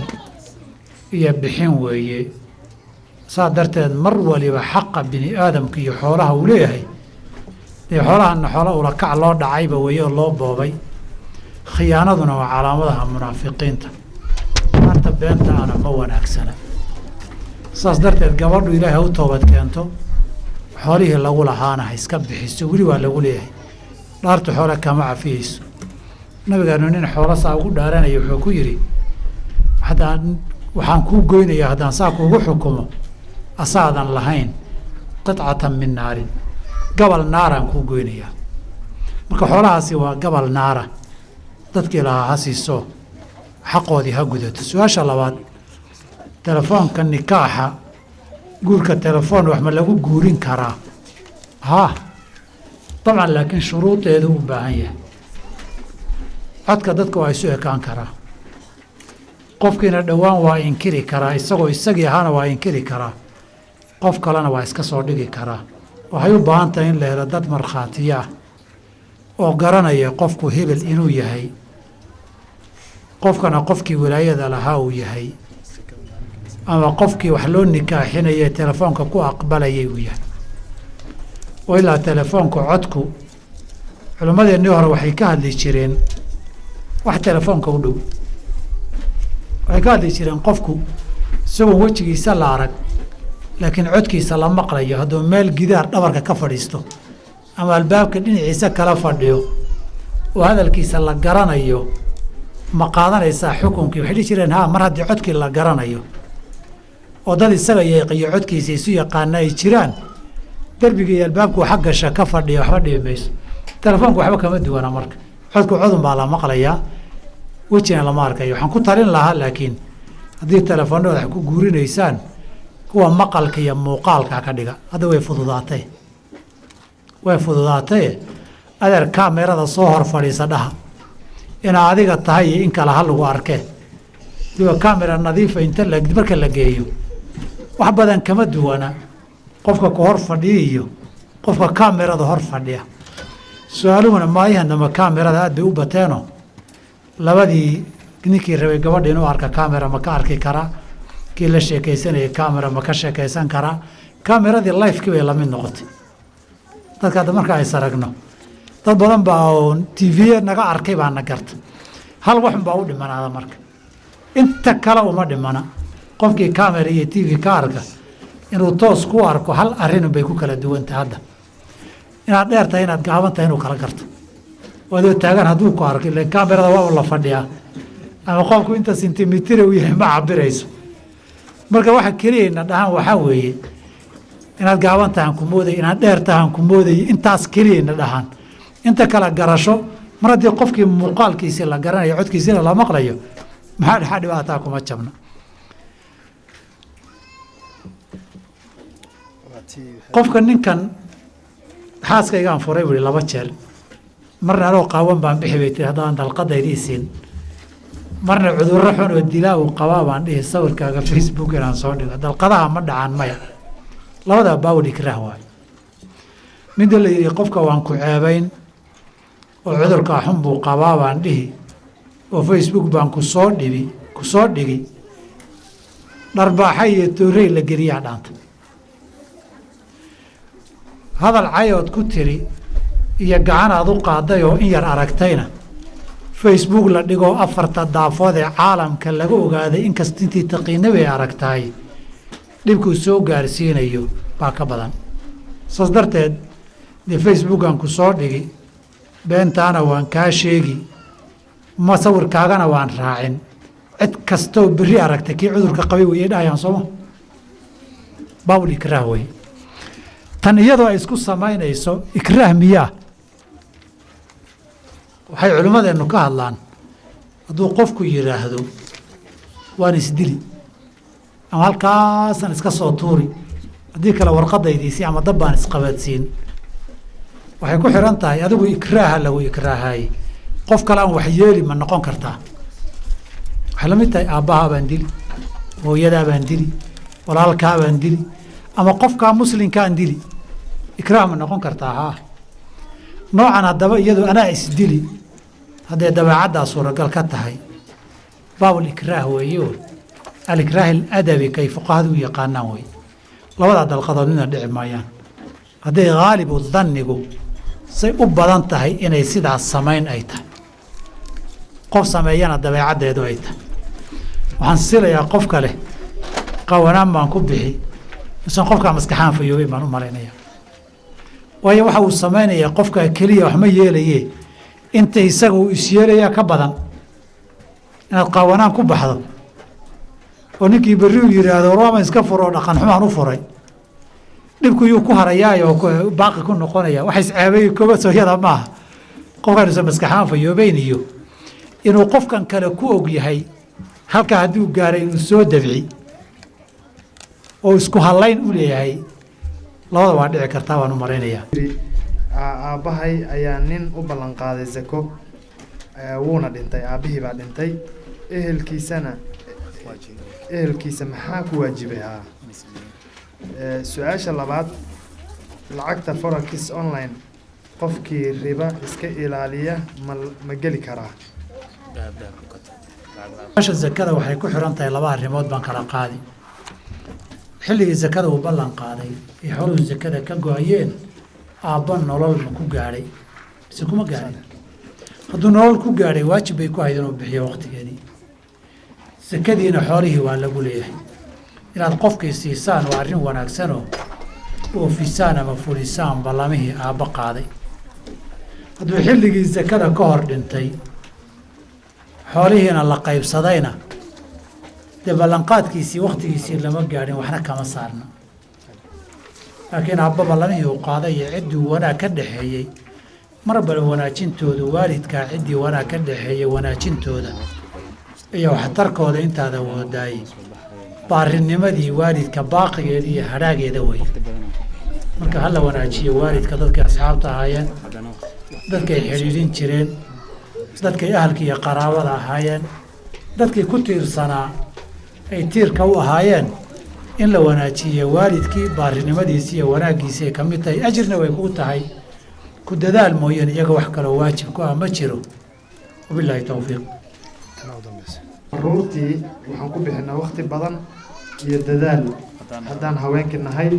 iyo bixin weeye. Saa darteed mar waliba xaqa bini aadamka iyo xoolaha uu leeyahay, dee xoolahana xoola ulakac loo dhacayba weeye oo loo boobay. Khiyaanaduna waa calaamadaha munaafiqiinta. Maanta beenta ana ma wanaagsana. Saas darteed gabadhu Ilaahay ha u toobad keento, xoolihii lagu lahaana ha iska bixiso. Weli waa lagu leeyahay. Dhaartu xoole kama cafiyeyso. Nabigaanu nin xoolo saa ugu dhaaranaya wuxuu ku yidhi, haddaan waxaan kuu goynayaa, haddaan saa kuugu xukumo, asaadan lahayn qitcatan min naarin, gabal naaraan kuu goynayaa. Marka xoolahaasi waa gabal naara. Dadkii lahaa ha siiso, xaqoodii ha gudato. Su-aasha labaad, telefoonka nikaaxa, guurka telefoon wax ma lagu guurin karaa? Haa, dabcan, laakiin shuruudeedu u baahan yahay. Codka dadka waa isu ekaan karaa, qofkiina dhowaan waa inkiri karaa, isagoo isagii ahaana waa inkiri karaa, qof kalena waa iska soo dhigi karaa. Waxay u baahan tahay in la helo dad markhaatiyo ah oo garanaya qofku hebel inuu yahay, qofkana qofkii wilaayada lahaa uu yahay, ama qofkii wax loo nikaaxinayay telefoonka ku aqbalayay uu yahay. Oo ilaa telefoonka codku, culimmadeennii hore waxay ka hadli jireen wax telefoonka u dhow. Waxay ka hadli jireen qofku isagoon wejigiisa la arag laakiin codkiisa la maqlayo, hadduu meel gidaar dhabarka ka fadhiisto ama albaabka dhinaciisa kala fadhiyo oo hadalkiisa la garanayo, ma qaadanaysaa xukunkii? Waxay dhihi jireen haa, mar haddii codkii la garanayo oo dad isaga yeeqiyo codkiisa isu yaqaana ay jiraan, derbiga iyo albaabku xaggasha ka fadhiya waxba dhibi mayso. Telefoonku waxba kama duwana. Marka codku codun baa la maqlayaa, wejina lama arkayo. Waxaan ku talin lahaa laakiin haddii telefoonada wax ku guurinaysaan, kuwa maqalka iyo muuqaalka ka dhiga. Hadda way fududaatay, way fududaataye. Adeer, kamerada soo hor fadhiisa, dhaha inaa adiga tahay iyo in kale ha lagu arkee. Diba kamera nadiifa inta la marka la geeyo, wax badan kama duwana qofka ku hor fadhiya iyo qofka kamerada hor fadhiya. Su-aaluhuna maayahan dambe kamerada aad bay u bateeno. Labadii ninkii rabay gabadha inuu arka kamera ma ka arki karaa? Kii la sheekaysanayay kamera ma ka sheekaysan karaa? Kameradii lifekii bay lamid noqotay. Dadka hadda marka ays aragno, dad badan baa oo TV naga arkay baa na garta. Hal waxun baa u dhimanaada, marka inta kale uma dhimana. Qofkii kamera iyo TV ka arka inuu toos ku arko, hal arrin bay ku kala duwantahay. Hadda inaad dheer tahay, inaad gaaban tahay, inuu kala garto adoo taagan hadduu ku arko, ilan kamerada waa la fadhiyaa, ama qofku inta sentimitir uu yahay ma cabirayso. Marka waxa keliyayna dhahaan waxaa weeye inaad gaaban tahan ku mooday, inaad dheer tahan ku moodayay, intaas keliyayna dhahaan. Inta kale garasho, mar haddii qofkii muuqaalkiisii la garanayo, codkiisina la maqlayo, maxaa dhexa dhibaataa kuma jabna. Qofka ninkan xaaskaygaan furay bui laba jeer. Marna anoo qaawan baan bixi bay tiri haddaan dalqadayda isiin. Marna cudurro xun oo dilaa uu qabaa baan dhihi sawirkaaga Facebook inaan soo dhigo. Dalqadaha ma dhacaan? Maya, labadaa baawil ikraah waayo. Midda la yidhi qofka waan ku ceebayn oo cudurkaa xun buu qabaa baan dhihi oo Facebook baan ku soo dhibi, ku soo dhigi, dharbaaxa iyo toorey la geliyaa dhaanta. Hadal cayood ku tiri iyo gacanaad u qaaday oo in yar aragtayna Facebook la dhigoo afarta daafood ee caalamka laga ogaaday, inkasta intii taqiina bay aragtahay, dhibkuu soo gaarsiinayo baa ka badan. Saas darteed Dee Facebookan ku soo dhigi, beentaana waan kaa sheegi, ma sawirkaagana waan raacin, cid kastoo berri aragtay kii cudurka qabay wayay dhahayaan, sooma? Baabul ikraah wey tan. Iyadoo ay isku samaynayso ikraah miyaa? Waxay culimmadeennu ka hadlaan, hadduu qofku yidhaahdo waan isdili ama halkaasaan iska soo tuuri, haddii kale warqadaydiisi ama dab baan isqabadsiin, waxay ku xihan tahay adigu ikraaha lagu ikraahaayey qof kale aan wax yeeli ma noqon kartaa. Waxay la mid tahay aabbahaa baan dili, hooyadaa baan dili, walaalkaa baan dili ama qofkaa muslimkaan dili, ikraah ma noqon kartaa? Haa. Noocan haddaba iyadu anaa isdili, haddee dabeecaddaa suuragal ka tahay, baabul ikraah weeyo, alikraah aladabi kay fuqahadu u yaqaanaan wey. Labadaa dalqadood midna dhici maayaan hadday haalibu dannigu say u badan tahay inay sidaas samayn ay tahay, qof sameeyana dabeecaddeedu ay tahay. Waxaan silayaa qof kale qawanaan baan ku bixi misan qofkaa maskaxaan fayoobay baan u malaynaya, waayo waxa uu samaynayaa qofkaa keliya wax ma yeelaye, inta isaga uu isyeelayaa ka badan. Inaad qaawanaan ku baxdo oo ninkii berri uu yidhaahdo warwaama iska furo, dhaqan xumaan u furay, dhibku yuu ku harayaayo oo baaqi ku noqonaya? Wax isceebay kooba sooyada maaha. Qofkaan usan maskaxaan fayoobeyn iyo inuu qofkan kale ku og yahay halkaa hadduu gaaray inuu soo dabci oo isku hallayn u leeyahay, labada waa dhici kartaa baan u malaynayaa. Aabbahay ayaa nin u ballan qaaday zako, wuuna dhintay, aabbihii baa dhintay. Ehelkiisana, ehelkiisa maxaa ku waajibay? Haa, su-aasha labaad, lacagta forex online qofkii riba iska ilaaliya ma geli karaa? Su-aasha zakada waxay ku xiran tahay laba arrimood baan kala qaadi. Xilligii zakada uu ballan qaaday ee xooluhu zakada ka go-ayeen, aabba nolol ma ku gaadhay mise kuma gaadhin? Hadduu nolol ku gaadhay, waajib bay ku hayd inuu bixiyo waqtigeedii. Sakadiina xoolihii waa lagu leeyahay. Inaad qofkii siisaan waa arrin wanaagsanoo oofisaan ama fulisaan ballamihii aabba qaaday. Hadduu xilligii sakada ka hor dhintay, xoolihiina la qaybsadayna, dee ballanqaadkiisii wakhtigiisii lama gaadhin, waxna kama saarna. Laakiin aabba ballamihii uu qaaday iyo ciddii wanaag ka dhaxeeyey marbale wanaajintoodu, waalidkaa ciddii wanaag ka dhaxeeyey wanaajintooda iyo waxtarkooda intaada woodaayey, baarinimadii waalidka baaqigeeda iyo hadhaageeda wey. Marka hala wanaajiyo waalidka, dadkay asxaabta ahaayeen, dadkay xidhiidhin jireen, dadkay ahalka iyo qaraabada ahaayeen, dadkii ku tiirsanaa ay tiirka u ahaayeen, in la wanaajiyo waalidkii baarinimadiisi iyo wanaaggiisi ay ka mid tahay, ajirna way kuu tahay. Ku dadaal mooyeen, iyaga wax kaloo waajib ku ah ma jiro. Wabilaahi towfiiq. Caruurtii waxaan ku bixinaa waqti badan iyo dadaal haddaan haweenkii nahay,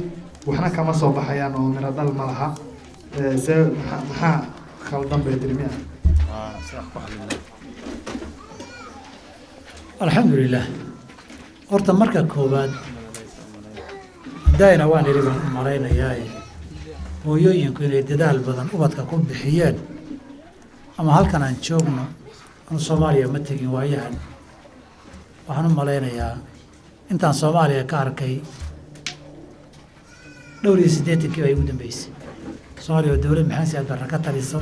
waxna kama soo baxayaan oo miro dhal ma laha. See maxaa khaldan bay tiri miya? Alxamdulilah. Horta marka koowaad, hadayna waan idhi baan u malaynayaa hooyooyinku inay dadaal badan ubadka ku bixiyeen. Ama halkan aan joogno, anu Soomaaliya ma tegin waayahan, waxaan u malaynayaa intaan Soomaaliya ka arkay dhowr iyo siddeetankii baa igu dambeysay Soomaaliya oo dowlad Maxamed Siyaad Barre ka taliso.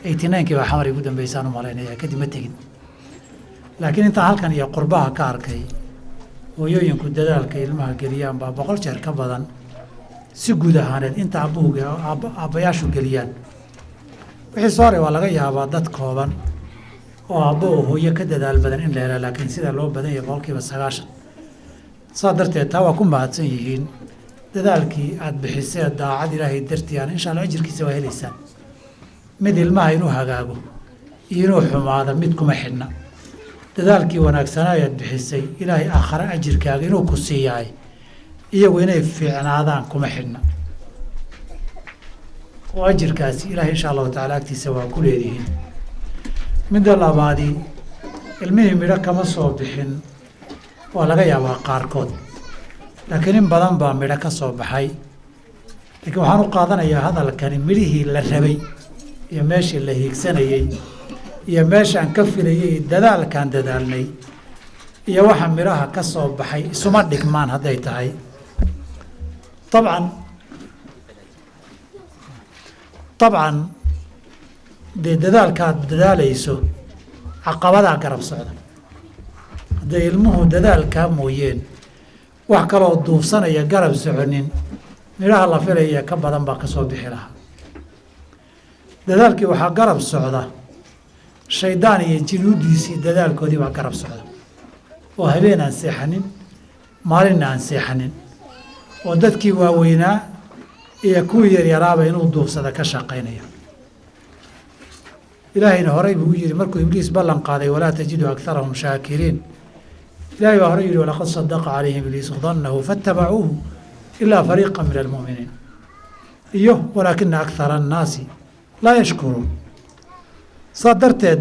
89-kii baa Xamar igu dambeysaan u malaynayaa, kadib ma tegin. Laakiin intaan halkan iyo qurbaha ka arkay, hooyooyinku dadaalka ilmaha geliyaan baa 100 jeer ka badan si guud ahaaneed inta aabbuhu aabbayaashu geliyaan. Wixii soo haray waa laga yaabaa dad kooban oo aabbo oo hooyo ka dadaal badan in la hela, laakiin sida loo badan yahay 90%. Saa darteed taa waa ku mahadsan yihiin. Dadaalkii aada bixisee daacad Ilaahay dartii aan, insha Allah ajirkiisa waa helaysaan. Mid ilmaha inuu hagaago iyo inuu xumaado mid kuma xidhna. Dadaalkii wanaagsanaa ayaad bixisay, Ilaahay aakhare ajirkaaga inuu ku siiyaay, iyagu inay fiicnaadaan kuma xidhna, oo ajirkaasi Ilaahay insha Allahu tacala agtiisa waa ku leedihiin. Midda labaadi, ilmihii midho kama soo bixin waa laga yaabaa qaarkood, laakiin in badan baa midho ka soo baxay. Laakiin waxaan u qaadanayaa hadalkani midhihii la rabay iyo meeshii la hiigsanayey iyo meeshaan ka filayay dadaalkaan dadaalnay iyo waxa midhaha ka soo baxay isuma dhigmaan hadday tahay. Dabcan dabcan dee dadaalkaad dadaalayso caqabadaa garab socda. Hadday ilmuhu dadaalkaa mooyeen wax kaloo duufsanaya garab soconin, midhaha la filaya ka badan baa ka soo bixi lahaa. Dadaalkii waxaa garab socda shaydaan iyo junuudiisii, dadaalkoodii baa garab socda oo habeen aan seexanin, maalinna aan seexanin, oo dadkii waaweynaa iyo kuwii yaryaraaba inuu duufsada ka shaqaynaya. Ilaahayna horay buu u yihi markuu Ibliis ballan qaaday, walaa tajidu akarahum shaakiriin. Ilahay baa horey yihi, walaqad sadaqa calayhim ibliisu dannahu faatabacuuhu ilaa fariiqa min almu'miniin, iyo walaakina akthara annaasi laa yashkuruun. Saa darteed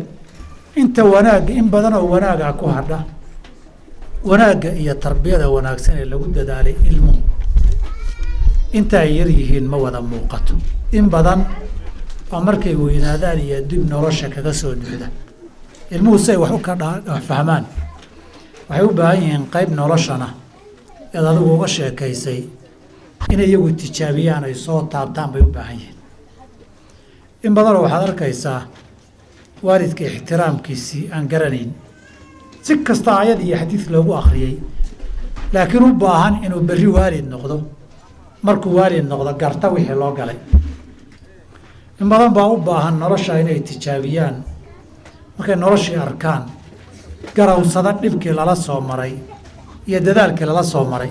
inta wanaagga, in badan oo wanaagaa ku hadha, wanaagga iyo tarbiyada wanaagsan ee lagu dadaalay ilmuhu inta ay yar yihiin ma wada muuqato. In badan oo markay weynaadaan iyo dib nolosha kaga soo duxda. Ilmuhu si ay wax u ka fahmaan waxay u baahan yihiin qayb noloshana eed adigu uga sheekaysay inay iyagu tijaabiyaan, ay soo taabtaan bay u baahan yihiin. In badanoo waxaad arkaysaa waalidka ixtiraamkiisii aan garanayn, si kasta aayad iyo xadiid loogu akhriyey, laakiin u baahan inuu berri waalid noqdo. Markuu waalid noqdo garta wixii loo galay. In badan baa u baahan nolosha inay tijaabiyaan. Markay noloshii arkaan, garawsada dhibkii lala soo maray iyo dadaalkii lala soo maray.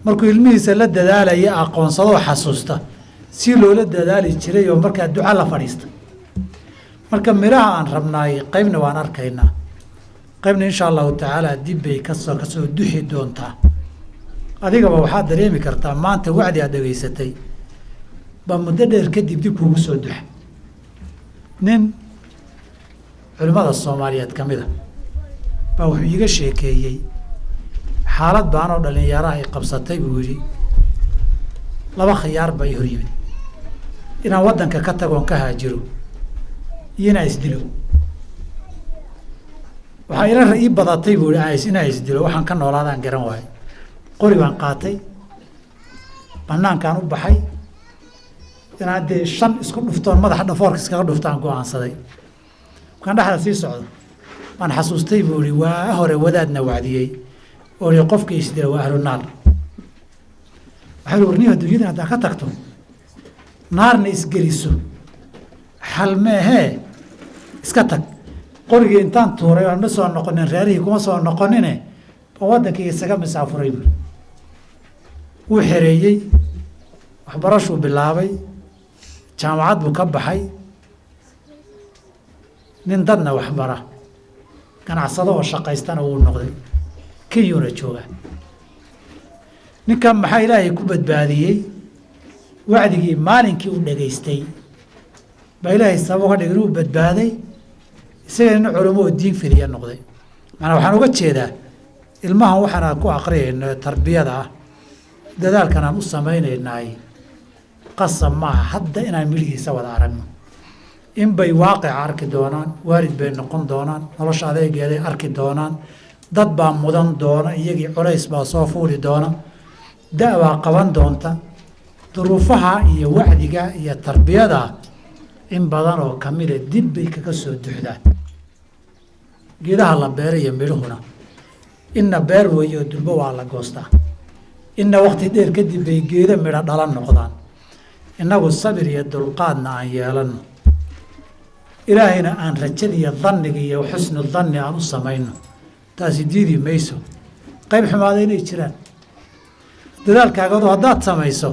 Markuu ilmihiisa la dadaalaya aqoonsadoo xasuusta si loola dadaali jiray oo markaa duca la fadhiista. Marka midhaha aan rabnaay qaybna waan arkaynaa, qaybna insha Allahu tacaala dib bay kasoo duxi doontaa. Adigaba waxaad dareemi kartaa maanta wacdi aad dhegaysatay baa muddo dheer kadib dib kuugu soo duxa. Nin culimmada Soomaaliyeed ka mida baa wuxuu iiga sheekeeyey xaalad baanoo dhalinyaraha ay qabsatay. Buu yidhi, laba khiyaar baa i hor yimid: inaan waddanka ka tagoon ka haajiro iyo inaan isdilo. Waxaa ila ii badatay, buu yihi, inaan isdilo. Waxaan ka noolaadaan garan waayo. Qori baan qaatay, banaankaan u baxay, inaan dee shan isku dhuftoon madaxa dhafoorka iskaga dhuftaan go-aansaday. Markaan dhexda sii socdo baan xasuustay, buu yihi, waa hore wadaadna wacdiyey oo ihi qofkii isdila waa ahlu naar. Waxaa i warniyo adduunyadan haddaa ka tagto, naarna isgeliso, xal meehee, iska tag. Qorigii intaan tuuray aan ma soo noqonin, reerihii kuma soo noqonine, oo waddankii isaga misaafuray, buuri. Wuu xereeyey, waxbarashuu bilaabay, jaamacad buu ka baxay, nin dadna waxbara, ganacsado oo shaqaystana wuu noqday, Kenyuuna joogaa. Ninkan maxaa Ilaahay ku badbaadiyey? Wacdigii maalinkii u dhegaystay baa Ilaahay sabab uga dhig inuu badbaaday, isaga nin culamo oo diin fidiya noqday. Maanaa waxaan uga jeedaa ilmahan waxaan aan ku aqriyayno tarbiyada ah, dadaalkan aan u samaynaynay, qasab maaha hadda inaan midhigiisa wada aragno. In bay waaqica arki doonaan, waalid bay noqon doonaan, nolosha adeegeeday arki doonaan, dad baa mudan doona, iyagii culays baa soo fuuli doona, da- baa qaban doonta. Duruufaha iyo wacdiga iyo tarbiyada in badan oo kamida dib bay kaga soo duxdaa. Geedaha la beeray iyo midhuhuna inna beer weeye oo durbo waa la goostaa, inna wakti dheer kadib bay geedo midho dhalan noqdaan. Innagu sabir iyo dulqaadna aan yeelanno, Ilaahayna aan rajada iyo danniga iyo xusnu danni aan u samayno. Taasi diidi mayso qayb xumaada inay jiraan. Dadaalkaagadu haddaad samayso,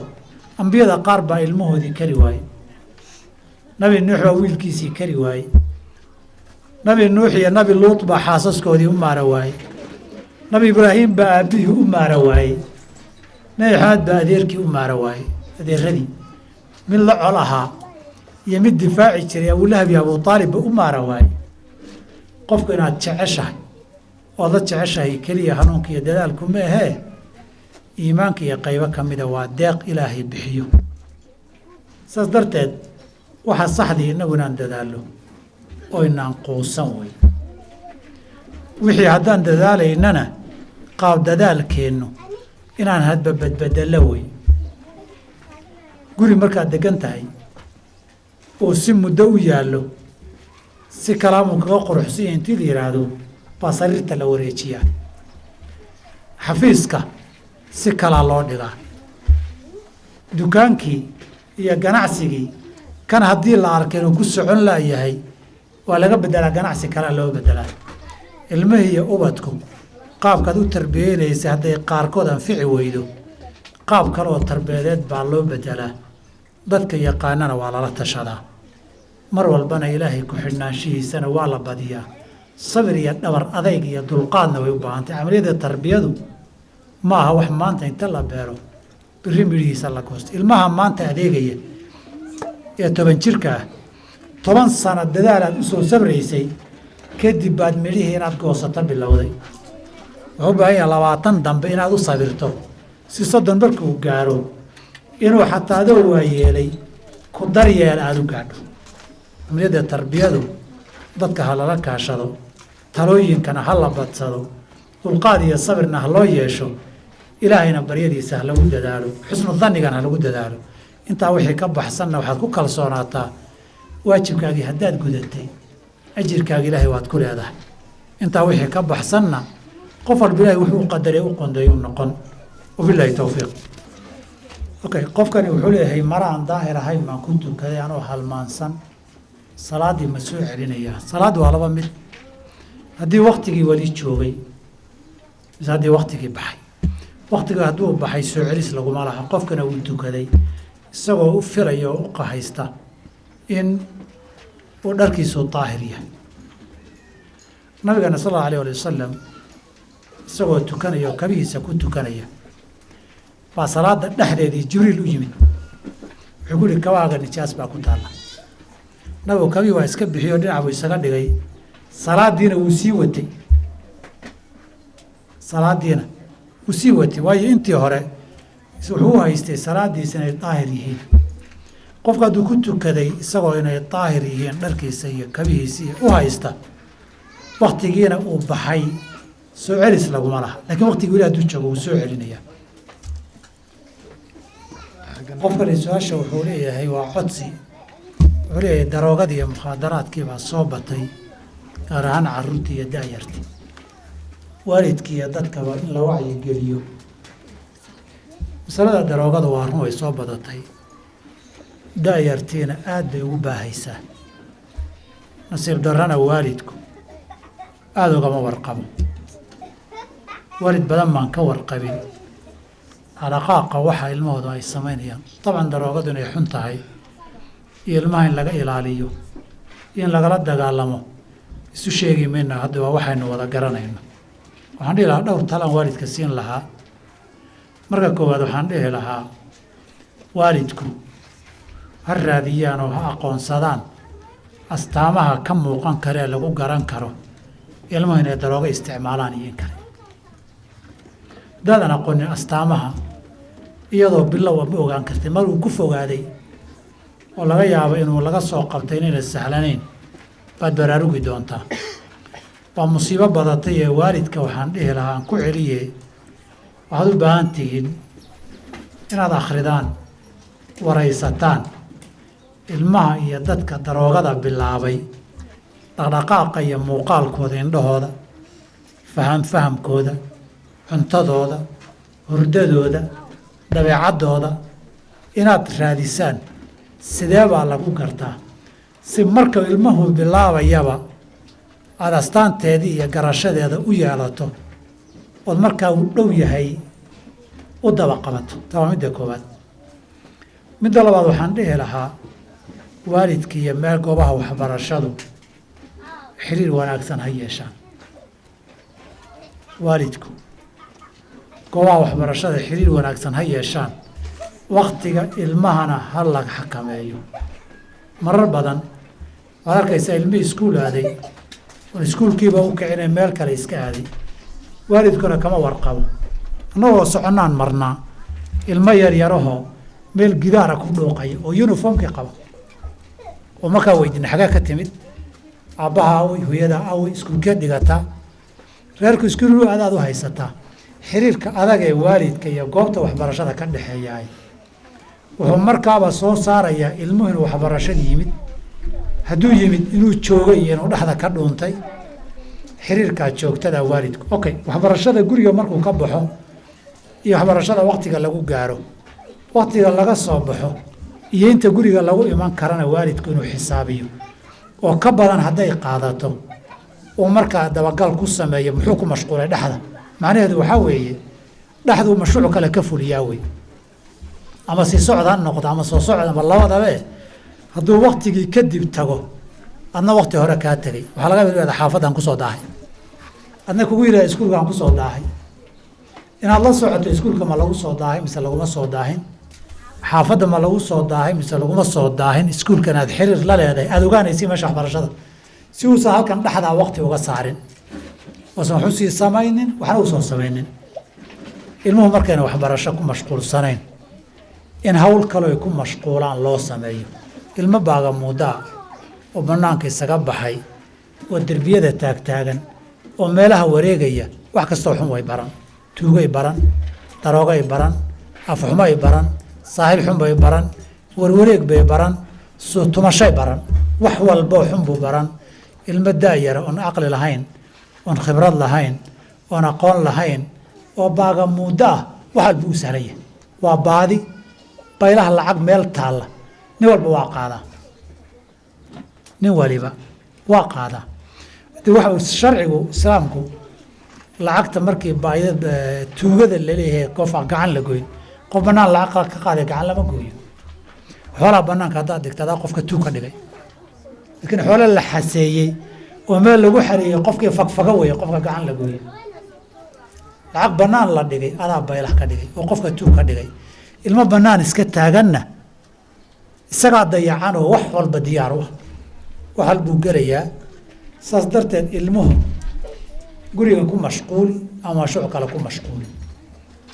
ambiyada qaar baa ilmahoodii kari waayey. Nabi Nuux baa wiilkiisii kari waayey. Nabi Nuux iyo Nabi Luut baa xaasaskoodii u maara waayey. Nabi Ibraahim baa aabbihii u maara waayey. Nabi Maxamed baa adeerkii u maara waayey. Adeeradii mid la col ahaa iyo mid difaaci jiray, Abulahab iyo Abu Aalib, ba u maara waayey. Qofku inaad jeceshahay ood la jeceshahay keliya hanuunka iyo dadaalku ma ahee, iimaanka iyo qaybo ka mida waa deeq Ilaahay bixiyo. Saas darteed waxaa saxdii innagu inaan dadaallo oo inaan quusan wey. Wixii haddaan dadaalaynana qaab dadaalkeennu inaan hadba badbedello wey. Guri markaad degan tahay oo si muddo u yaallo, si kalaamu kaga quruxsan intii la yidhaahdo baa sariirta la wareejiyaa, xafiiska si kalaa loo dhigaa, dukaankii iyo ganacsigii kan haddii la arkay inuu ku socon laayahay waa laga bedelaa, ganacsi kalea loo bedelaa. Ilmihii iyo ubadku qaabkaad u tarbiyeynaysa hadday qaarkood anfici weydo, qaab kale oo tarbiyadeed baa loo bedelaa. Dadka yaqaanana waa lala tashadaa, mar walbana Ilaahay ku xidhnaanshihiisana waa la badiyaa. Sabir iyo dhabar adayg iyo dulqaadna way u baahantay. Camaliyada tarbiyadu ma aha wax maanta inta la beero biri midhihiisa la goosto. Ilmaha maanta adeegaya ee 10 jirka ah, 10 sano dadaalaad u soo sabraysay kadib baad midhihii inaad goosato bilowday. Wuxuu u baahan yahay 20 dambe inaad u sabirto, si 30 markuu gaaro inuu xataa adoo waayeelay ku daryeel aada u gaadho. Camaliyada tarbiyadu dadka ha lala kaashado, talooyinkana ha la badsado, dulqaad iyo sabirna ha loo yeesho, Ilaahayna baryadiisa ha lagu dadaalo, xusnu dannigana ha lagu dadaalo. Intaa wixii ka baxsanna waxaad ku kalsoonaataa waajibkaagii haddaad gudatay, ajirkaaga Ilaahay waad ku leedahay. Intaa wixii ka baxsanna qof walba Ilahay wuxuu u qadaray u qondeeyuu noqon. Wabilaahi towfiiq. Okay, qofkani wuxuu leeyahay: mara aan daahir ahayn baan ku tukaday anoo halmaansan, salaaddii ma soo celinayaa? Salaaddi waa laba mid: haddii waktigii weli joogay mise haddii waktigii baxay. Waktigii hadduu baxay soo celis laguma laha. Qofkana uu tukaday isagoo u filaya oo u qahaysta in uu dharkiisu daahir yahay. Nabigana sal allahu alayh ali wasalam isagoo tukanaya oo kabihiisa ku tukanaya baa salaada dhexdeedii Jibriil u yimid. Wuxuu ku yihi: "Kabahaaga nijaas baa ku taalla." Nabigu kabihii waa iska bixiyo, dhinac buu isaga dhigay, salaadiina wuu sii watay. Salaadiina wuu sii watay, waayo intii hore wuxuu u haystay salaadiisa inay daahir yihiin. Qofku hadduu ku tukaday isagoo inay daahir yihiin dharkiisa iyo kabihiisa iyo u haysta, waktigiina uu baxay, soo celis laguma laha. Lakiin waktigii weli hadduu joogo wuu soo celinayaa. Qofkani su-aasha wuxuu leeyahay waa codsi. Wuxuu leeyahay: daroogadii iyo mukhaadaraadkii baa soo batay, gaar ahaan carruurtii iyo da-yartii. Waalidkii iyo dadkaba in la wacyigeliyo masalada daroogada. Waa run, way soo badatay, da-yartiina aad bay ugu baahaysaa. Nasiib darrana waalidku aada ugama warqabo. Waalid badan baan ka warqabin dhaqaaqa waxa ilmahoodu ay samaynayaan. Dabcan daroogadu inay xun tahay iyo ilmaha in laga ilaaliyo iyo in lagala dagaalamo isu sheegi mayna, hadda waa waxaynu wada garanayno. Waxaan dhihi lahaa, dhowr talaan waalidka siin lahaa. Marka koowaad waxaan dhihi lahaa, waalidku ha raadiyaan oo ha aqoonsadaan astaamaha ka muuqan kara ee lagu garan karo ilmuhu inay daroogo isticmaalaan iyo in kale. Haddaadan aqoonin astaamaha, iyadoo bilowa ma ogaan kartay. Mar uu ku fogaaday oo laga yaabo inuu laga soo qabtay inayna sahlanayn baad baraarugi doontaa. Waa musiibo badatay ee waalidka waxaan dhihi lahaa, aan ku celiye, waxaad u baahan tihiin inaad akhridaan, waraysataan ilmaha iyo dadka daroogada bilaabay, dhaqdhaqaaqa iyo muuqaalkooda, indhahooda, fahamkooda, cuntadooda, hurdadooda, dabeecaddooda inaad raadisaan. Sidee baa lagu gartaa? Si marka ilmuhu bilaabayaba aada astaanteedii iyo garashadeeda u yeelato, ood markaa uu dhow yahay u daba qabato. Taa waa midda koowaad. Midda labaad waxaan dhihi lahaa, waalidka iyo meel goobaha waxbarashadu xiriir wanaagsan ha yeeshaan. Waalidku goobaha waxbarashada xiriir wanaagsan ha yeeshaan, waktiga ilmahana ha la xakameeyo. Marar badan waad arkaysaa ilmihii iskuul aaday oon iskuulkiiba u kicinay, meel kale iska aaday, waalidkuna kama warqabo. Annagoo soconnaan marnaa ilmo yar yarahoo Meel gidaara ku dhuuqaya oo uniformkii qaba oo markaa weydiina, xagee ka timid? Aabbaha awey? Hooyada awey? Iskuulkeed dhigataa? Reerku iskuul adaad u haysataa. Xiriirka adag ee waalidka iyo goobta waxbarashada ka dhexeeyahay wuxuu markaaba soo saarayaa ilmuhu inuu waxbarashada yimid, hadduu yimid inuu joogay iyo inuu dhexda ka dhuuntay. Xiriirkaa joogtada waalidku, okay, waxbarashada guriga markuu ka baxo iyo waxbarashada waktiga lagu gaaro, waktiga laga soo baxo iyo inta guriga lagu iman karana, waalidku inuu xisaabiyo oo ka badan hadday qaadato uu markaa dabagal ku sameeyo. Muxuu ku mashquulay dhexda? Macnaheedu waxaa weeye, dhexduu mashruuc kale ka fuliyaa wey, ama si socod ha noqdo ama soo socod ama labadabe. Hadduu waktigii kadib tago, adna wakti hore kaa tegay, waxaa laga yaba xaafadaan kusoo daahay, adna kugu yidhaha iskuulkaan kusoo daahay. Inaad la socoto iskuulka ma lagu soo daahay mise laguma soo daahin, xaafadda ma lagu soo daahay mise laguma soo daahin, iskuulkan aad xiriir la leedahay, aada ogaanaysi meesha waxbarashada, si uusan halkan dhexdaa wakti uga saarin, uusan waxu sii samaynin, waxna uusan samaynin. Ilmuhu markayna waxbarasho ku mashquulsanayn, in hawl kaloo ay ku mashquulaan loo sameeyo. Ilmo baaga muudaa oo bannaanka isaga baxay oo derbiyada taagtaagan oo meelaha wareegaya, wax kastoo xun way baran: tuugay baran, daroogay baran, afxumay baran, saaxiib xun bay baran, warwareeg bay baran, tumashay baran, wax walboo xun buu baran. Ilmo daayara oon caqli lahayn, oon khibrad lahayn, oon aqoon lahayn oo baaga muddo ah, wax walba u sahlan yahay. Waa baadi baylaha lacag meel taalla, nin walba waa qaadaa, nin waliba waa qaadaa. De waxa uu sharcigu islaamku lacagta markii baayida tuugada laleeyahay, qof gacan la goyn, qof banaan lacag ka qaaday gacan lama gooyo. Xoolaha banaanka haddaad dhigta, adaa qofka tuug ka dhigay, laakiin xoolo la xaseeyey oo meel lagu xareeyey, qofkii fagfaga weeye qofka gacan la gooyo. Lacag banaan la dhigay adaa baylah ka dhigay oo qofka tuug ka dhigay. Ilmo banaan iska taaganna isagaa dayacan oo wax walba diyaar u ah, wax walbuu gelayaa. Saas darteed ilmuhu guriga ku mashquuli ama mashruuc kale ku mashquuli,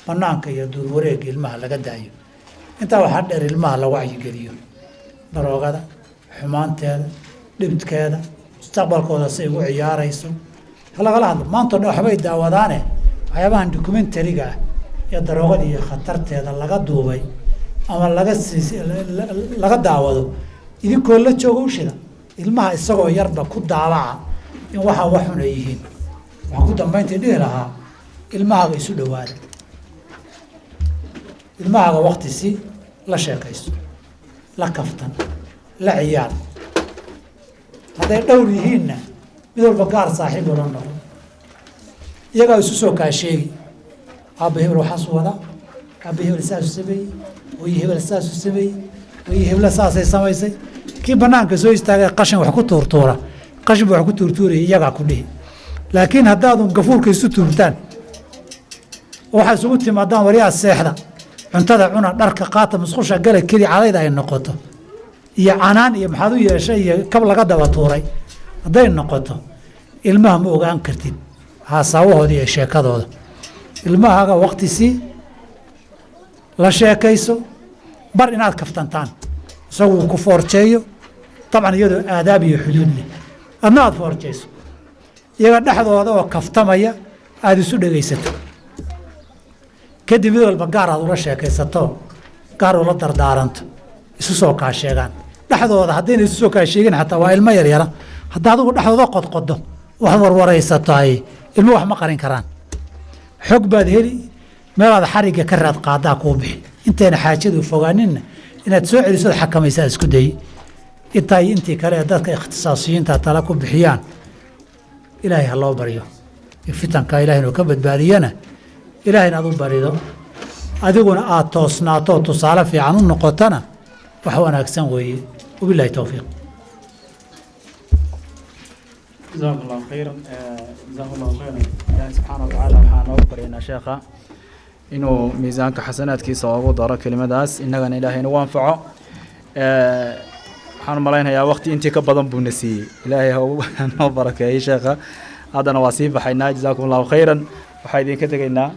banaanka iyo duurwareega ilmaha laga daayo. Intaa waxaa dheer, ilmaha la wacyigeliyo daroogada xumaanteeda, dhibkeeda, mustaqbalkooda say ugu ciyaarayso ha lagala hadlo. Maantao dhan waxbay daawadaane, waxyaabahan documentary-ga ah ee daroogada iyo khatarteeda laga duubay ama laga siis laga daawado, idinkoo la jooga u shida ilmaha isagoo yarba, ku daabaca in waxaa wax xun ay yihiin. Waxaan ku dambayntii dhihi lahaa, ilmahaaga isu dhawaada, ilmahaaga wakti si la sheekayso, la kaftan, la ciyaar. Hadday dhowr yihiinna, mid walba gaar saaxiib ula noqo, iyagaa isu soo kaa sheegi: aabba hebel waxaasuu wadaa, aabba hebel saasuu sameeyey, hooyo hebel saasuu sameeyey, hooyo hebla saasay samaysay. Kii banaanka soo istaagay qashin wax ku tuurtuura, qashin ba wax ku tuurtuuraya, iyagaa ku dhihi. Laakiin haddaadun gafuurka isu tuurtaan oo waxaa isugu timaadaan waryaa seexda, cuntada cuna, dharka qaata, musqusha gala, keli cadayda ay noqoto iyo canaan iyo maxaad u yeeshay iyo kab laga daba tuuray hadday noqoto, ilmaha ma ogaan kartid haasaawahooda iyo sheekadooda. Ilmahaaga wakti sii, la sheekayso, bar inaad kaftantaan, isagu uu ku foorjeeyo, dabcan iyadoo aadaab iyo xuduud leh, adna aad foorjeyso, iyaga dhexdooda oo kaftamaya aada isu dhegaysato. Kadib mid walba gaar aad ula sheekaysato, gaar ula dardaaranto, isu soo kaa sheegaan dhexdooda. Haddayna isu soo kaa sheegin xataa, waa ilmo yaryara. Hadda adigu dhexdooda qodqodo, wax warwaraysataay, ilmo wax ma qarin karaan. Xog baad heli, meelaad xarigga ka raad qaadaa kuu bixi. Intayna xaajadu fogaaninna, inaad soo celisood xakamaysaa isku dayi. Intaa iyo intii kale ee dadka ikhtisaasiyiinta tala ku bixiyaan, Ilaahay ha loo baryo fitanka, Ilahay inuu ka badbaadiyana Ilahay inaad u barido, adiguna aad toosnaato, tusaale fiican u noqotona, wax wanaagsan weeye. Wabillahi towfiiq. Jazakum Allahu khayran, jazakum Allahu khayran. Ilaahi subxaana wa tacaala waxaa noogu baryaynaa sheekha inuu miisaanka xasanaadkiisa oogu daro kelimadaas, innagana Ilaahay nagu anfaco. Waxaan malaynayaa waqti intii ka badan buuna siiyey. Ilaahay ha noo barakeeyey sheekha. Haddana waa sii baxaynaa. Jazakum Allahu khayran. Waxaa idinka tegaynaa.